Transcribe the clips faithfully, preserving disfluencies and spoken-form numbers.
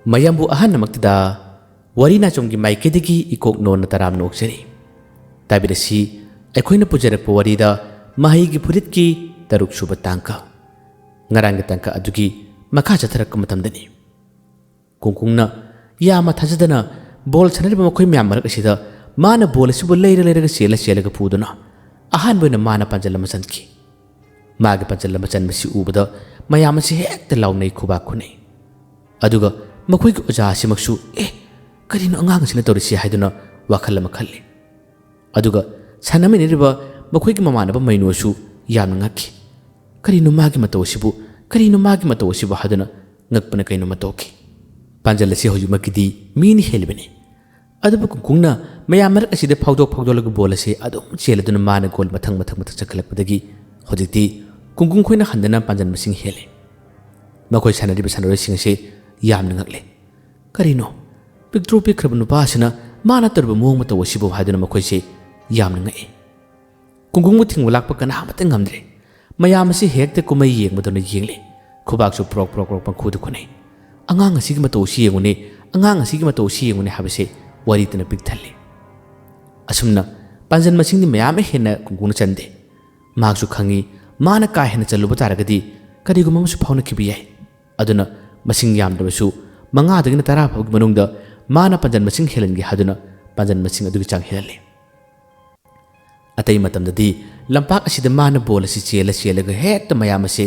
ꯃꯌꯥꯝꯕꯨ ꯑꯍꯥꯟꯕꯃꯛꯇꯗ ꯋꯥꯔꯤ ꯅꯥꯆꯣꯝꯒꯤ ꯃꯥꯏꯀꯩꯗꯒꯤ ꯏꯀꯣꯛ ꯅꯣꯟꯅ ꯇꯔꯥꯝꯅ ꯑꯣꯛꯆꯔꯤ꯫ ꯇꯥꯕꯤꯔꯁꯤ, ꯑꯩꯈꯣꯏꯅ ꯄꯨꯖꯔꯛꯄ ꯋꯥꯔꯤꯗ ꯃꯍꯩꯒꯤ ꯐꯨꯔꯤꯠꯀꯤ ꯇꯔꯨꯛ ꯁꯨꯕ ꯇꯥꯡꯀꯛ꯫ ꯉꯔꯥꯡꯒꯤ ꯇꯥꯡꯀꯛ ꯑꯗꯨꯒꯤ ꯃꯈꯥ ꯆꯠꯊꯔꯛꯄ ꯃꯇꯝꯗꯅꯤ꯫ ꯀꯨꯡꯀꯨꯡꯅ ꯌꯥꯝꯅ ꯊꯥꯖꯗꯅ ꯕꯣꯜ ꯁꯥꯟꯅꯔꯤꯕ ꯃꯈꯣꯏ ꯃꯌꯥꯝ ꯃꯔꯛ ꯑꯁꯤꯗ ꯃꯥꯅ ꯕꯣꯜ ꯑꯁꯤꯕꯨ ꯂꯩꯔ ꯂꯩꯔꯒ ꯆꯦꯜꯂ ꯆꯦꯜꯂꯒ ꯄꯨꯗꯨꯅ ꯑꯍꯥꯟꯕ ꯑꯣꯏꯅ ꯃꯥꯅ ꯄꯥꯟꯖꯜ ꯑꯃ ꯆꯟꯈꯤ꯫ ꯃꯥꯒꯤ ꯄꯥꯟꯖꯜ ꯑꯃ ꯆꯟꯕꯁꯤ ꯎꯕꯗ ꯃꯌꯥꯝ ꯑꯁꯤ ꯍꯦꯛꯇ ꯂꯥꯎꯅꯩ, ꯈꯨꯕꯥꯛ ꯈꯨꯅꯩ꯫ ꯑꯗꯨꯒ ꯃꯈꯣꯏꯒꯤ ꯑꯣꯖꯥ ꯑꯁꯤꯃꯛꯁꯨ, "ꯑꯦ, ꯀꯔꯤꯅꯣ ꯑꯉꯥꯡ ꯑꯁꯤꯅ ꯇꯧꯔꯤꯁꯤ?" ꯍꯥꯏꯗꯨꯅ ꯋꯥꯈꯜ ꯑꯃ ꯈꯜꯂꯤ꯫ ꯑꯗꯨꯒ ꯁꯥꯟꯅꯃꯤꯟꯅꯔꯤꯕ ꯃꯈꯣꯏꯒꯤ ꯃꯃꯥꯟꯅꯕ ꯃꯩꯅꯨꯁꯨ ꯌꯥꯝꯅ ꯉꯛꯈꯤ꯫ "ꯀꯔꯤꯅꯣ ꯃꯥꯒꯤ ꯃꯇꯧ ꯑꯁꯤꯕꯨ? ꯀꯔꯤꯅꯣ ꯃꯥꯒꯤ ꯃꯇꯧ ꯑꯁꯤꯕꯨ?" ꯍꯥꯏꯗꯨꯅ ꯉꯛꯄꯅ ꯀꯩꯅꯣꯝꯃ ꯇꯧꯈꯤ꯫ ꯄꯥꯟꯖꯜ ꯑꯁꯤ ꯍꯧꯖꯤꯛꯃꯛꯀꯤꯗꯤ ꯃꯤꯅ ꯍꯦꯜꯂꯤꯕꯅꯤ꯫ ꯑꯗꯨꯕꯨ ꯀꯨꯡꯀꯨꯡꯅ ꯃꯌꯥꯝ ꯃꯔꯛ ꯑꯁꯤꯗ ꯐꯥꯎꯗꯣꯛ ꯐꯥꯎꯗꯣꯛꯂꯒ ꯕꯣꯜ ꯑꯁꯤ ꯑꯗꯨꯝ ꯆꯦꯜꯂꯗꯨꯅ ꯃꯥꯅ ꯒꯣꯜ ꯃꯊꯪ ꯃꯊꯪ ꯃꯊꯪ ꯆꯠꯈꯠꯂꯛꯄꯗꯒꯤ ꯍꯧꯖꯤꯛꯇꯤ ꯀꯨꯡꯀꯨꯡ ꯈꯣꯏꯅ ꯍꯟꯗꯅ ꯄꯥꯟꯖꯟ ꯃꯁꯤꯡ ꯍꯦꯜꯂꯦ꯫ ꯃꯈꯣꯏ ꯁꯥꯟꯅꯔꯤꯕ ꯁꯥꯟꯅꯔꯣꯏꯁꯤꯡ ꯑꯁꯤ ꯌꯥꯝꯅ ꯉꯛꯂꯦ꯫ "ꯀꯔꯤꯅꯣ? ꯄꯤꯛꯇ꯭ꯔꯨ ꯄꯤꯛꯈ꯭ꯔꯕ ꯅꯨꯄꯥ ꯑꯁꯤꯅ ꯃꯥꯅ ꯇꯧꯔꯤꯕ ꯃꯑꯣꯡ ꯃꯇꯧ ꯑꯁꯤꯕꯨ?" ꯍꯥꯏꯗꯨꯅ ꯃꯈꯣꯏꯁꯦ ꯌꯥꯝꯅ ꯉꯛꯏ꯫ ꯀꯨꯡꯀꯨꯡꯕꯨ ꯊꯤꯡꯕ ꯂꯥꯛꯄ ꯀꯅꯥꯃꯠꯇ ꯉꯝꯗ꯭ꯔꯦ꯫ ꯃꯌꯥꯝ ꯑꯁꯤ ꯍꯦꯛꯇ ꯀꯨꯝꯍꯩ ꯌꯦꯡꯕꯗꯧꯅ ꯌꯦꯡꯂꯤ꯫ ꯈꯨꯕꯥꯛꯁꯨ ꯄ꯭ꯔꯣꯛ ꯄ꯭ꯔꯣꯛ ꯄ꯭ꯔꯣꯛ ꯄꯪꯈꯨꯗ ꯈꯨꯅꯩ꯫ "ꯑꯉꯥꯡ ꯑꯁꯤꯒꯤ ꯃꯇꯧ ꯑꯁꯤ ꯌꯦꯡꯉꯨꯅꯦ, ꯑꯉꯥꯡ ꯑꯁꯤꯒꯤ ꯃꯇꯧ ꯑꯁꯤ ꯌꯦꯡꯉꯨꯅꯦ" ꯍꯥꯏꯕꯁꯦ ꯋꯥꯔꯤꯗꯨꯅ ꯄꯤꯛ ꯊꯜꯂꯤ꯫ ꯑꯁꯨꯝꯅ ꯄꯥꯟꯖꯟ ꯃꯁꯤꯡꯗꯤ ꯃꯌꯥꯝ ꯑꯃ ꯍꯦꯟꯅ ꯀꯨꯡꯀꯨꯡꯅ ꯆꯟꯗꯦ꯫ ꯃꯍꯥꯛꯁꯨ ꯈꯪꯏ, ꯃꯥꯅ ꯀꯥ ꯍꯦꯟꯅ ꯆꯜꯂꯨꯕ ꯇꯥꯔꯒꯗꯤ ꯀꯔꯤꯒꯨꯝꯕ ꯑꯃꯁꯨ ꯐꯥꯎꯅꯈꯤꯕ ꯌꯥꯏ꯫ ꯑꯗꯨꯅ ꯃꯁꯤꯡ ꯌꯥꯝꯗ꯭ꯔꯕꯁꯨ ꯃꯉꯥꯗꯒꯤꯅ ꯇꯔꯥ ꯐꯥꯎꯒꯤ ꯃꯅꯨꯡꯗ ꯃꯥꯅ ꯄꯥꯟꯖꯟ ꯃꯁꯤꯡ ꯍꯦꯜꯍꯟꯒꯦ ꯍꯥꯏꯗꯨꯅ ꯄꯥꯟꯖꯟ ꯃꯁꯤꯡ ꯑꯗꯨꯒꯤ ꯆꯥꯡ ꯍꯦꯜꯍꯜꯂꯤ꯫ ꯑꯇꯩ ꯃꯇꯝꯗꯗꯤ ꯂꯝꯄꯥꯛ ꯑꯁꯤꯗ ꯃꯥꯅ ꯕꯣꯜ ꯑꯁꯤ ꯆꯦꯜꯂ ꯆꯦꯜꯂꯒ ꯍꯦꯛꯇ ꯃꯌꯥꯝ ꯑꯁꯦ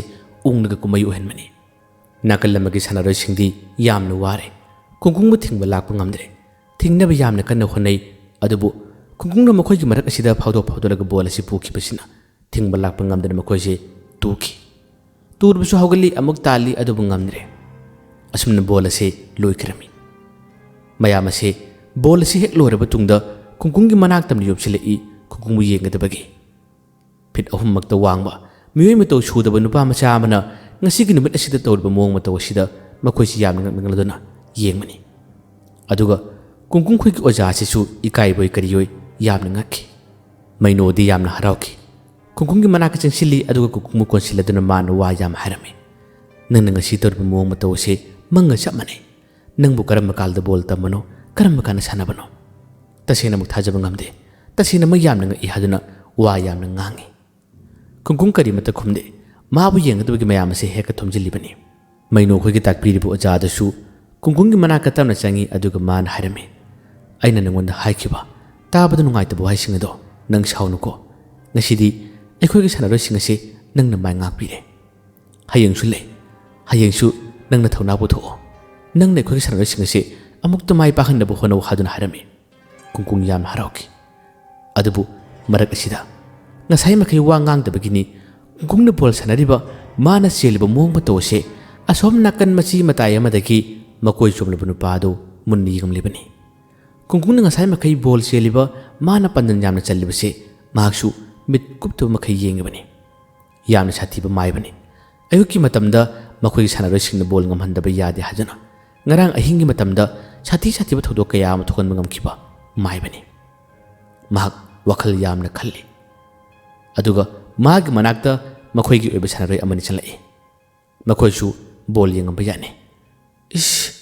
ꯎꯪꯂꯒ ꯀꯨꯝꯍꯩ ꯑꯣꯏꯍꯟꯕꯅꯤ꯫ ꯅꯥꯀꯜ ꯑꯃꯒꯤ ꯁꯥꯟꯅꯔꯣꯏꯁꯤꯡꯗꯤ ꯌꯥꯝꯅ ꯋꯥꯔꯦ꯫ ꯀꯨꯡꯀꯨꯡꯕꯨ ꯊꯤꯡꯕ ꯂꯥꯛꯄ ꯉꯝꯗ꯭ꯔꯦ꯫ ꯊꯤꯡꯅꯕ ꯌꯥꯝꯅ ꯀꯟꯅ ꯍꯣꯠꯅꯩ꯫ ꯑꯗꯨꯕꯨ ꯀꯨꯡꯀꯨꯡꯅ ꯃꯈꯣꯏꯒꯤ ꯃꯔꯛ ꯑꯁꯤꯗ ꯐꯥꯎꯗꯣꯛ ꯐꯥꯎꯗꯣꯛꯂꯒ ꯕꯣꯜ ꯑꯁꯤ ꯄꯨꯈꯤꯕꯁꯤꯅ ꯊꯤꯡꯕ ꯂꯥꯛꯄ ꯉꯝꯗꯅ ꯃꯈꯣꯏꯁꯦ ꯇꯨꯈꯤ꯫ ꯇꯨꯔꯕꯁꯨ ꯍꯧꯒꯠꯂꯤ, ꯑꯃꯨꯛ ꯇꯥꯜꯂꯤ, ꯑꯗꯨꯕꯨ ꯉꯝꯗ꯭ꯔꯦ꯫ ꯑꯁꯨꯝꯅ ꯕꯣꯜ ꯑꯁꯤ ꯂꯣꯏꯈ꯭ꯔꯝꯃꯤ꯫ ꯃꯌꯥꯝ ꯑꯁꯤ ꯕꯣꯜ ꯑꯁꯤ ꯍꯦꯛ ꯂꯣꯏꯔꯕ ꯇꯨꯡꯗ ꯀꯨꯡꯀꯨꯡꯒꯤ ꯃꯅꯥꯛ ꯇꯝꯅ ꯌꯣꯝꯁꯤꯜꯂꯛꯏ, ꯀꯨꯡꯀꯨꯡꯕꯨ ꯌꯦꯡꯒꯗꯕꯒꯤ꯫ ꯐꯤꯠ ꯑꯍꯨꯝ ꯃꯛꯇ ꯋꯥꯡꯕ, ꯃꯤꯑꯣꯏ ꯃꯇꯧ ꯁꯨꯗꯕ ꯅꯨꯄꯥ ꯃꯆꯥ ꯑꯃꯅ ꯉꯁꯤꯒꯤ ꯅꯨꯃꯤꯠ ꯑꯁꯤꯗ ꯇꯧꯔꯤꯕ ꯃꯑꯣꯡ ꯃꯇꯧ ꯑꯁꯤꯗ ꯃꯈꯣꯏꯁꯤ ꯌꯥꯝꯅ ꯉꯛꯅ ꯉꯛꯅꯗꯨꯅ ꯌꯦꯡꯕꯅꯤ꯫ ꯑꯗꯨꯒ ꯀꯨꯡꯀꯨꯡ ꯈꯣꯏꯒꯤ ꯑꯣꯖꯥ ꯑꯁꯤꯁꯨ ꯏꯀꯥꯏꯕꯣꯏ ꯀꯔꯤꯑꯣꯏ ꯌꯥꯝꯅ ꯉꯛꯈꯤ꯫ ꯃꯩꯅꯣꯗꯤ ꯌꯥꯝꯅ ꯍꯔꯥꯎꯈꯤ꯫ ꯀꯨꯡꯀꯨꯡꯒꯤ ꯃꯅꯥꯛꯇ ꯆꯪꯁꯤꯜꯂꯤ, ꯑꯗꯨꯒ ꯀꯨꯡꯀꯨꯡꯕꯨ ꯀꯣꯟꯁꯤꯜꯂꯗꯨꯅ ꯃꯥꯅ ꯋꯥ ꯌꯥꯝ ꯍꯥꯏꯔꯝꯃꯤ꯫ "ꯅꯪꯅ ꯉꯁꯤ ꯇꯧꯔꯤꯕ ꯃꯑꯣꯡ ꯃꯇꯧ ꯑꯁꯤ ꯃꯪꯒ ꯆꯞ ꯃꯥꯟꯅꯩ꯫ "ꯅꯪꯕꯨ ꯀꯔꯝꯕ ꯀꯥꯂꯗ ꯕꯣꯜ ꯇꯝꯕꯅꯣ, ꯀꯔꯝꯕ ꯀꯥꯟꯗ ꯁꯥꯟꯅꯕꯅꯣ?" "ꯇꯁꯦꯡꯅꯃꯛ ꯊꯥꯖꯕ ꯉꯝꯗꯦ, ꯇꯁꯦꯡꯅꯃꯛ ꯌꯥꯝꯅ ꯉꯛꯏ" ꯍꯥꯏꯗꯨꯅ ꯋꯥ ꯌꯥꯝꯅ ꯉꯥꯡꯏ꯫ ꯀꯨꯡꯀꯨꯡ ꯀꯔꯤꯃꯠꯇ ꯈꯨꯝꯗꯦ꯫ ꯃꯥꯕꯨ ꯌꯦꯡꯒꯗꯕꯒꯤ ꯃꯌꯥꯝ ꯑꯁꯤ ꯍꯦꯛꯇ ꯊꯨꯝꯖꯤꯜꯂꯤꯕꯅꯤ꯫ ꯃꯩꯅꯣ ꯑꯩꯈꯣꯏꯒꯤ ꯇꯥꯛꯄꯤꯔꯤꯕ ꯑꯣꯖꯥ ꯑꯗꯨꯁꯨ ꯀꯨꯡꯀꯨꯡꯒꯤ ꯃꯅꯥꯛꯇ ꯇꯞꯅ ꯆꯪꯏ, ꯑꯗꯨꯒ ꯃꯥꯅ ꯍꯥꯏꯔꯝꯃꯤ, "ꯑꯩꯅ ꯅꯉꯣꯟꯗ ꯍꯥꯏꯈꯤꯕ, ꯇꯥꯕꯗ ꯅꯨꯡꯉꯥꯏꯇꯕ ꯋꯥꯍꯩꯁꯤꯡ ꯑꯗꯣ ꯅꯪ ꯁꯥꯎꯅꯨꯀꯣ꯫ ꯉꯁꯤꯗꯤ ꯑꯩꯈꯣꯏꯒꯤ ꯁꯥꯟꯅꯔꯣꯏꯁꯤꯡ ꯑꯁꯤ ꯅꯪꯅ ꯃꯥꯏ ꯉꯥꯛꯄꯤꯔꯦ꯫ ꯍꯌꯦꯡꯁꯨ ꯂꯩ꯫ ꯍꯌꯦꯡꯁꯨ ꯅꯪꯅ ꯊꯧꯅꯥ ꯄꯨꯊꯣꯛꯑꯣ꯫ ꯅꯪꯅ ꯑꯩꯈꯣꯏꯒꯤ ꯁꯥꯟꯅꯔꯣꯏꯁꯤꯡ ꯑꯁꯤ ꯑꯃꯨꯛꯇ ꯃꯥꯏ ꯄꯥꯛꯍꯟꯅꯕ ꯍꯣꯠꯅꯧ" ꯍꯥꯏꯗꯨꯅ ꯍꯥꯏꯔꯝꯃꯤ꯫ ꯀꯨꯡꯀꯨꯡ ꯌꯥꯝꯅ ꯍꯔꯥꯎꯈꯤ꯫ ꯑꯗꯨꯕꯨ ꯃꯔꯛ ꯑꯁꯤꯗ ꯉꯁꯥꯏ ꯃꯈꯩ ꯋꯥ ꯉꯥꯡꯗꯕꯒꯤꯅꯤ꯫ ꯀꯨꯡꯀꯨꯡꯅ ꯕꯣꯜ ꯁꯥꯟꯅꯔꯤꯕ, ꯃꯥꯅ ꯆꯦꯜꯂꯤꯕ ꯃꯑꯣꯡ ꯃꯇꯧ ꯑꯁꯦ ꯑꯁꯣꯝ ꯅꯥꯀꯟ ꯃꯆꯤ ꯃꯇꯥꯏ ꯑꯃꯗꯒꯤ ꯃꯀꯣꯏ ꯆꯣꯝꯂꯕ ꯅꯨꯄꯥ ꯑꯗꯨ ꯃꯨꯟꯅ ꯌꯦꯡꯂꯤꯕꯅꯤ꯫ ꯀꯨꯡꯀꯨꯡꯅ ꯉꯁꯥꯏ ꯃꯈꯩ ꯕꯣꯜ ꯆꯦꯜꯂꯤꯕ, ꯃꯥꯅ ꯄꯥꯡꯒꯜ ꯌꯥꯝꯅ ꯆꯜꯂꯤꯕꯁꯦ ꯃꯍꯥꯛꯁꯨ ꯃꯤꯠ ꯀꯨꯞꯇꯕ ꯃꯈꯩ ꯌꯦꯡꯉꯤꯕꯅꯤ꯫ ꯌꯥꯝꯅ ꯁꯥꯊꯤꯕ ꯃꯥꯏꯕꯅꯤ꯫ ꯑꯌꯨꯛꯀꯤ ꯃꯇꯝꯗ ꯃꯈꯣꯏꯒꯤ ꯁꯥꯟꯅꯔꯣꯏꯁꯤꯡꯅ ꯕꯣꯜ ꯉꯝꯍꯟꯗꯕ ꯌꯥꯗꯦ ꯍꯥꯏꯗꯨꯅ ꯉꯔꯥꯡ ꯑꯍꯤꯡꯒꯤ ꯃꯇꯝꯗ ꯁꯥꯊꯤ ꯁꯥꯊꯤꯕ ꯊꯧꯗꯣꯛ ꯀꯌꯥ ꯑꯃ ꯊꯣꯛꯍꯟꯕ ꯉꯝꯈꯤꯕ ꯃꯥꯏꯕꯅꯤ꯫ ꯃꯍꯥꯛ ꯋꯥꯈꯜ ꯌꯥꯝꯅ ꯈꯜꯂꯤ꯫ ꯑꯗꯨꯒ ꯃꯥꯒꯤ ꯃꯅꯥꯛꯇ ꯃꯈꯣꯏꯒꯤ ꯑꯣꯏꯕ ꯁꯥꯟꯅꯔꯣꯏ ꯑꯃꯅꯤ ꯆꯪꯂꯛꯏ꯫ ꯃꯈꯣꯏꯁꯨ ꯕꯣꯜ ꯌꯦꯡꯉꯝꯕ ꯌꯥꯅꯤ꯫ "ꯏꯁ,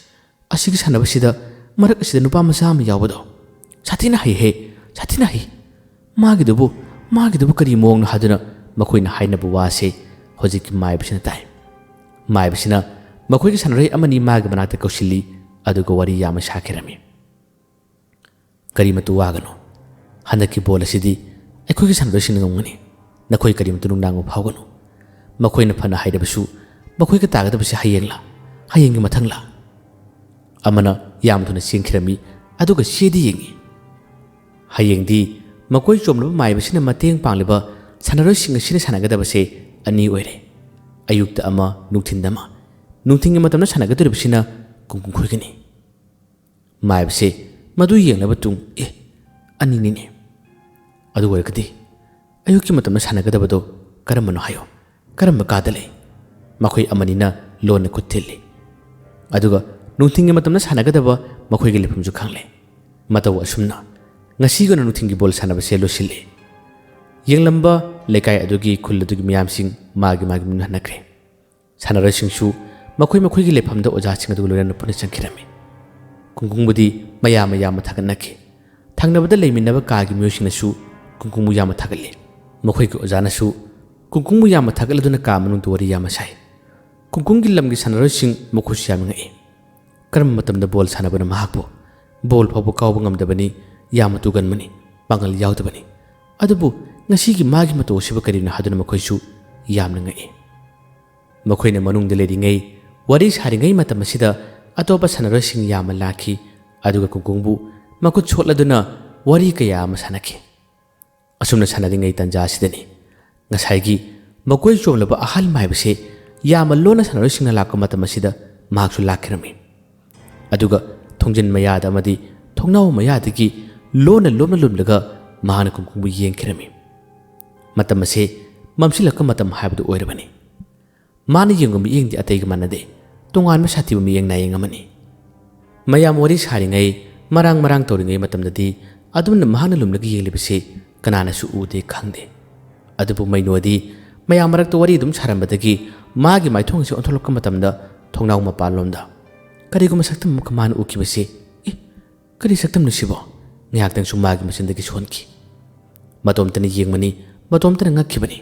ꯑꯁꯤꯒꯤ ꯁꯥꯟꯅꯕꯁꯤꯗ ꯃꯔꯛ ꯑꯁꯤꯗ ꯅꯨꯄꯥ ꯃꯆꯥ ꯑꯃ ꯌꯥꯎꯕꯗꯣ ꯁꯥꯊꯤꯅ ꯍꯩꯍꯦ, ꯁꯥꯊꯤꯅ ꯍꯩ꯫ ꯃꯥꯒꯤꯗꯨꯕꯨ, ꯃꯥꯒꯤꯗꯨꯕꯨ ꯀꯔꯤ ꯃꯑꯣꯡꯅꯣ?" ꯍꯥꯏꯗꯨꯅ ꯃꯈꯣꯏꯅ ꯍꯥꯏꯅꯕ ꯋꯥꯁꯦ ꯍꯧꯖꯤꯛꯀꯤ ꯃꯥꯏꯕꯁꯤꯅ ꯇꯥꯏ꯫ ꯃꯥꯏꯕꯁꯤꯅ ꯃꯈꯣꯏꯒꯤ ꯁꯥꯟꯅꯔꯣꯏ ꯑꯃꯅꯤ ꯃꯥꯒꯤ ꯃꯅꯥꯛꯇ ꯀꯧꯁꯤꯜꯂꯤ, ꯑꯗꯨꯒ ꯋꯥꯔꯤ ꯌꯥꯝꯅ ꯁꯥꯈꯤꯔꯝꯃꯤ꯫ "ꯀꯔꯤꯃꯠꯇ ꯋꯥꯒꯅꯨ꯫ ꯍꯟꯗꯛꯀꯤ ꯕꯣꯜ ꯑꯁꯤꯗꯤ ꯑꯩꯈꯣꯏꯒꯤ ꯁꯥꯟꯅꯔꯣꯏꯁꯤꯡꯅ ꯉꯝꯒꯅꯤ꯫ ꯅꯈꯣꯏ ꯀꯔꯤꯃꯠꯇ ꯅꯨꯡꯅꯥꯡꯕ ꯐꯥꯎꯒꯅꯨ꯫ ꯃꯈꯣꯏꯅ ꯐꯅ ꯍꯩꯔꯕꯁꯨ ꯃꯈꯣꯏꯒ ꯇꯥꯒꯗꯕꯁꯤ ꯍꯌꯦꯡꯂꯥ, ꯍꯌꯦꯡꯒꯤ ꯃꯊꯪꯂꯥ?" ꯑꯃꯅ ꯌꯥꯝ ꯊꯨꯅ ꯆꯦꯟꯈꯤꯔꯝꯃꯤ, ꯑꯗꯨꯒ ꯆꯦꯗꯤ ꯌꯦꯡꯉꯤ꯫ ꯍꯌꯦꯡꯗꯤ ꯃꯀꯣꯏ ꯆꯣꯝꯂꯕ ꯃꯥꯏꯕꯁꯤꯅ ꯃꯇꯦꯡ ꯄꯥꯡꯂꯤꯕ ꯁꯥꯟꯅꯔꯣꯏꯁꯤꯡ ꯑꯁꯤꯅ ꯁꯥꯟꯅꯒꯗꯕꯁꯦ ꯑꯅꯤ ꯑꯣꯏꯔꯦ꯫ ꯑꯌꯨꯛꯇ ꯑꯃ, ꯅꯨꯡꯊꯤꯟꯗ ꯑꯃ꯫ ꯅꯨꯡꯊꯤꯟꯒꯤ ꯃꯇꯝꯗ ꯁꯥꯟꯅꯒꯗꯧꯔꯤꯕꯁꯤꯅ ꯀꯨꯡꯀꯨꯡ ꯈꯣꯏꯒꯅꯤ꯫ ꯃꯥꯏꯕꯁꯦ ꯃꯗꯨ ꯌꯦꯡꯂꯕ ꯇꯨꯡ, "ꯑꯦ, ꯑꯅꯤꯅꯤꯅꯦ꯫ ꯑꯗꯨ ꯑꯣꯏꯔꯒꯗꯤ ꯑꯌꯨꯛꯀꯤ ꯃꯇꯝꯗ ꯁꯥꯟꯅꯒꯗꯕꯗꯣ ꯀꯔꯝꯕꯅꯣ ꯍꯥꯏꯌꯣ? ꯀꯔꯝꯕ ꯀꯥꯗ ꯂꯩ?" ꯃꯈꯣꯏ ꯑꯃꯅꯤꯅ ꯂꯣꯟꯅ ꯈꯨꯠ ꯊꯤꯜꯂꯤ꯫ ꯑꯗꯨꯒ ꯅꯨꯡꯊꯤꯜꯒꯤ ꯃꯇꯝꯗ ꯁꯥꯟꯅꯒꯗꯕ ꯃꯈꯣꯏꯒꯤ ꯂꯩꯐꯝꯁꯨ ꯈꯪꯂꯦ꯫ ꯃꯇꯧ ꯑꯁꯨꯝꯅ ꯉꯁꯤꯒꯤ ꯑꯣꯏꯅ ꯅꯨꯡꯊꯤꯜꯒꯤ ꯕꯣꯜ ꯁꯥꯟꯅꯕꯁꯦ ꯂꯣꯏꯁꯤꯜꯂꯦ꯫ ꯌꯦꯡꯂꯝꯕ ꯂꯩꯀꯥꯏ ꯑꯗꯨꯒꯤ, ꯈꯨꯜ ꯑꯗꯨꯒꯤ ꯃꯤꯌꯥꯝꯁꯤꯡ ꯃꯥꯒꯤ ꯃꯥꯒꯤ ꯃꯌꯨꯝꯗ ꯍꯟꯅꯈ꯭ꯔꯦ꯫ ꯁꯥꯟꯅꯔꯣꯏꯁꯤꯡꯁꯨ ꯃꯈꯣꯏ ꯃꯈꯣꯏꯒꯤ ꯂꯩꯐꯝꯗ ꯑꯣꯖꯥꯁꯤꯡ ꯑꯗꯨꯒ ꯂꯣꯏꯅꯅ ꯄꯨꯟꯅ ꯆꯪꯈꯤꯔꯝꯃꯤ꯫ ꯀꯨꯡꯀꯨꯡꯕꯨꯗꯤ ꯃꯌꯥꯝꯅ ꯌꯥꯝꯅ ꯊꯥꯒꯠꯅꯈꯤ꯫ ꯊꯪꯅꯕꯗ ꯂꯩꯃꯤꯟꯅꯕ ꯀꯥꯒꯤ ꯃꯤꯑꯣꯏꯁꯤꯡꯅꯁꯨ ꯀꯨꯡꯀꯨꯡꯕꯨ ꯌꯥꯝꯅ ꯊꯥꯒꯠꯂꯤ꯫ ꯃꯈꯣꯏꯒꯤ ꯑꯣꯖꯥꯅꯁꯨ ꯀꯨꯡꯀꯨꯡꯕꯨ ꯌꯥꯝꯅ ꯊꯥꯒꯠꯂꯗꯨꯅ ꯀꯥ ꯃꯅꯨꯡꯗ ꯋꯥꯔꯤ ꯌꯥꯝꯅ ꯁꯥꯏ꯫ ꯀꯨꯡꯀꯨꯡꯒꯤ ꯂꯝꯒꯤ ꯁꯥꯟꯅꯔꯣꯏꯁꯤꯡ ꯃꯈꯣꯏꯁꯨ ꯌꯥꯝꯅ ꯉꯛꯏ꯫ ꯀꯔꯝꯕ ꯃꯇꯝꯗ ꯕꯣꯜ ꯁꯥꯟꯅꯕꯅ ꯃꯍꯥꯛꯄꯨ? ꯕꯣꯜ ꯐꯥꯎꯕ ꯀꯥꯎꯕ ꯉꯝꯗꯕꯅꯤ, ꯌꯥꯝꯅ ꯇꯨꯒꯟꯕꯅꯤ, ꯄꯥꯡꯒꯜ ꯌꯥꯎꯗꯕꯅꯤ꯫ ꯑꯗꯨꯕꯨ ꯉꯁꯤꯒꯤ ꯃꯥꯒꯤ ꯃꯇꯧ ꯑꯁꯤꯕꯨ ꯀꯔꯤꯅꯣ ꯍꯥꯏꯗꯨꯅ ꯃꯈꯣꯏꯁꯨ ꯌꯥꯝꯅ ꯉꯛꯏ꯫ ꯃꯈꯣꯏꯅ ꯃꯅꯨꯡꯗ ꯂꯩꯔꯤꯉꯩ, ꯋꯥꯔꯤ ꯁꯥꯔꯤꯉꯩ ꯃꯇꯝ ꯑꯁꯤꯗ ꯑꯇꯣꯞꯄ ꯁꯥꯟꯅꯔꯣꯏꯁꯤꯡ ꯌꯥꯝꯅ ꯂꯥꯛꯈꯤ, ꯑꯗꯨꯒ ꯀꯨꯡꯀꯨꯡꯕꯨ ꯃꯈꯨꯠ ꯁꯣꯠꯂꯗꯨꯅ ꯋꯥꯔꯤ ꯀꯌꯥ ꯑꯃ ꯁꯥꯟꯅꯈꯤ꯫ ꯑꯁꯨꯝꯅ ꯁꯥꯟꯅꯔꯤꯉꯩ ꯇꯥꯟꯖꯥ ꯑꯁꯤꯗꯅꯤ ꯉꯁꯥꯏꯒꯤ ꯃꯀꯣꯏ ꯆꯣꯝꯂꯕ ꯑꯍꯜ ꯃꯥꯏꯕꯁꯦ ꯌꯥꯝꯅ ꯂꯣꯟꯅ ꯁꯥꯟꯅꯔꯣꯏꯁꯤꯡꯅ ꯂꯥꯛꯄ ꯃꯇꯝ ꯑꯁꯤꯗ ꯃꯍꯥꯛꯁꯨ ꯂꯥꯛꯈꯤꯔꯝꯃꯤ꯫ ꯑꯗꯨꯒ ꯊꯣꯡꯖꯤꯟ ꯃꯌꯥꯗ ꯑꯃꯗꯤ ꯊꯣꯡꯅꯥꯎ ꯃꯌꯥꯗꯒꯤ ꯂꯣꯟꯅ ꯂꯣꯟꯅ ꯂꯨꯝꯂꯒ ꯃꯍꯥꯛꯅ ꯀꯨꯡꯀꯨꯡꯕꯨ ꯌꯦꯡꯈꯤꯔꯝꯃꯤ꯫ ꯃꯇꯝ ꯑꯁꯦ ꯃꯝꯁꯤꯜꯂꯛꯄ ꯃꯇꯝ ꯍꯥꯏꯕꯗꯨ ꯑꯣꯏꯔꯕꯅꯤ꯫ ꯃꯥꯅ ꯌꯦꯡꯕ ꯃꯤꯠꯌꯦꯡꯗꯤ ꯑꯇꯩꯒ ꯃꯥꯟꯅꯗꯦ, ꯇꯣꯉꯥꯟꯕ ꯁꯥꯊꯤꯕ ꯃꯤꯠꯌꯦꯡ ꯅꯥꯌꯦꯡ ꯑꯃꯅꯤ꯫ ꯃꯌꯥꯝ ꯋꯥꯔꯤ ꯁꯥꯔꯤꯉꯩ, ꯃꯔꯥꯡ ꯃꯔꯥꯡ ꯇꯧꯔꯤꯉꯩ ꯃꯇꯝꯗꯗꯤ ꯑꯗꯨꯝꯅ ꯃꯍꯥꯛꯅ ꯂꯨꯝꯂꯒ ꯌꯦꯡꯂꯤꯕꯁꯤ ꯀꯅꯥꯅꯁꯨ ꯎꯗꯦ, ꯈꯪꯗꯦ꯫ ꯑꯗꯨꯕꯨ ꯃꯩꯅꯣꯗꯤ ꯃꯌꯥꯝ ꯃꯔꯛꯇ ꯋꯥꯔꯤ ꯑꯗꯨꯝ ꯁꯥꯔꯝꯕꯗꯒꯤ ꯃꯥꯒꯤ ꯃꯥꯏꯊꯣꯡ ꯑꯁꯤ ꯑꯣꯟꯊꯣꯛꯂꯛꯄ ꯃꯇꯝꯗ ꯊꯣꯡꯅꯥꯎ ꯃꯄꯥꯟꯂꯣꯝꯗ ꯀꯔꯤꯒꯨꯝꯕ ꯁꯛꯇꯝ ꯑꯃꯈꯛ ꯃꯥꯅ ꯎꯈꯤꯕꯁꯤ, "ꯑꯦ, ꯀꯔꯤ ꯁꯛꯇꯝꯅꯣ ꯁꯤꯕꯣ?" ꯉꯥꯏꯍꯥꯛꯇꯪꯁꯨ ꯃꯥꯒꯤ ꯃꯆꯤꯟꯗꯒꯤ ꯁꯣꯟꯈꯤ꯫ ꯃꯇꯣꯝꯇꯅ ꯌꯦꯡꯕꯅꯤ, ꯃꯇꯣꯝꯇꯅ ꯉꯛꯈꯤꯕꯅꯤ꯫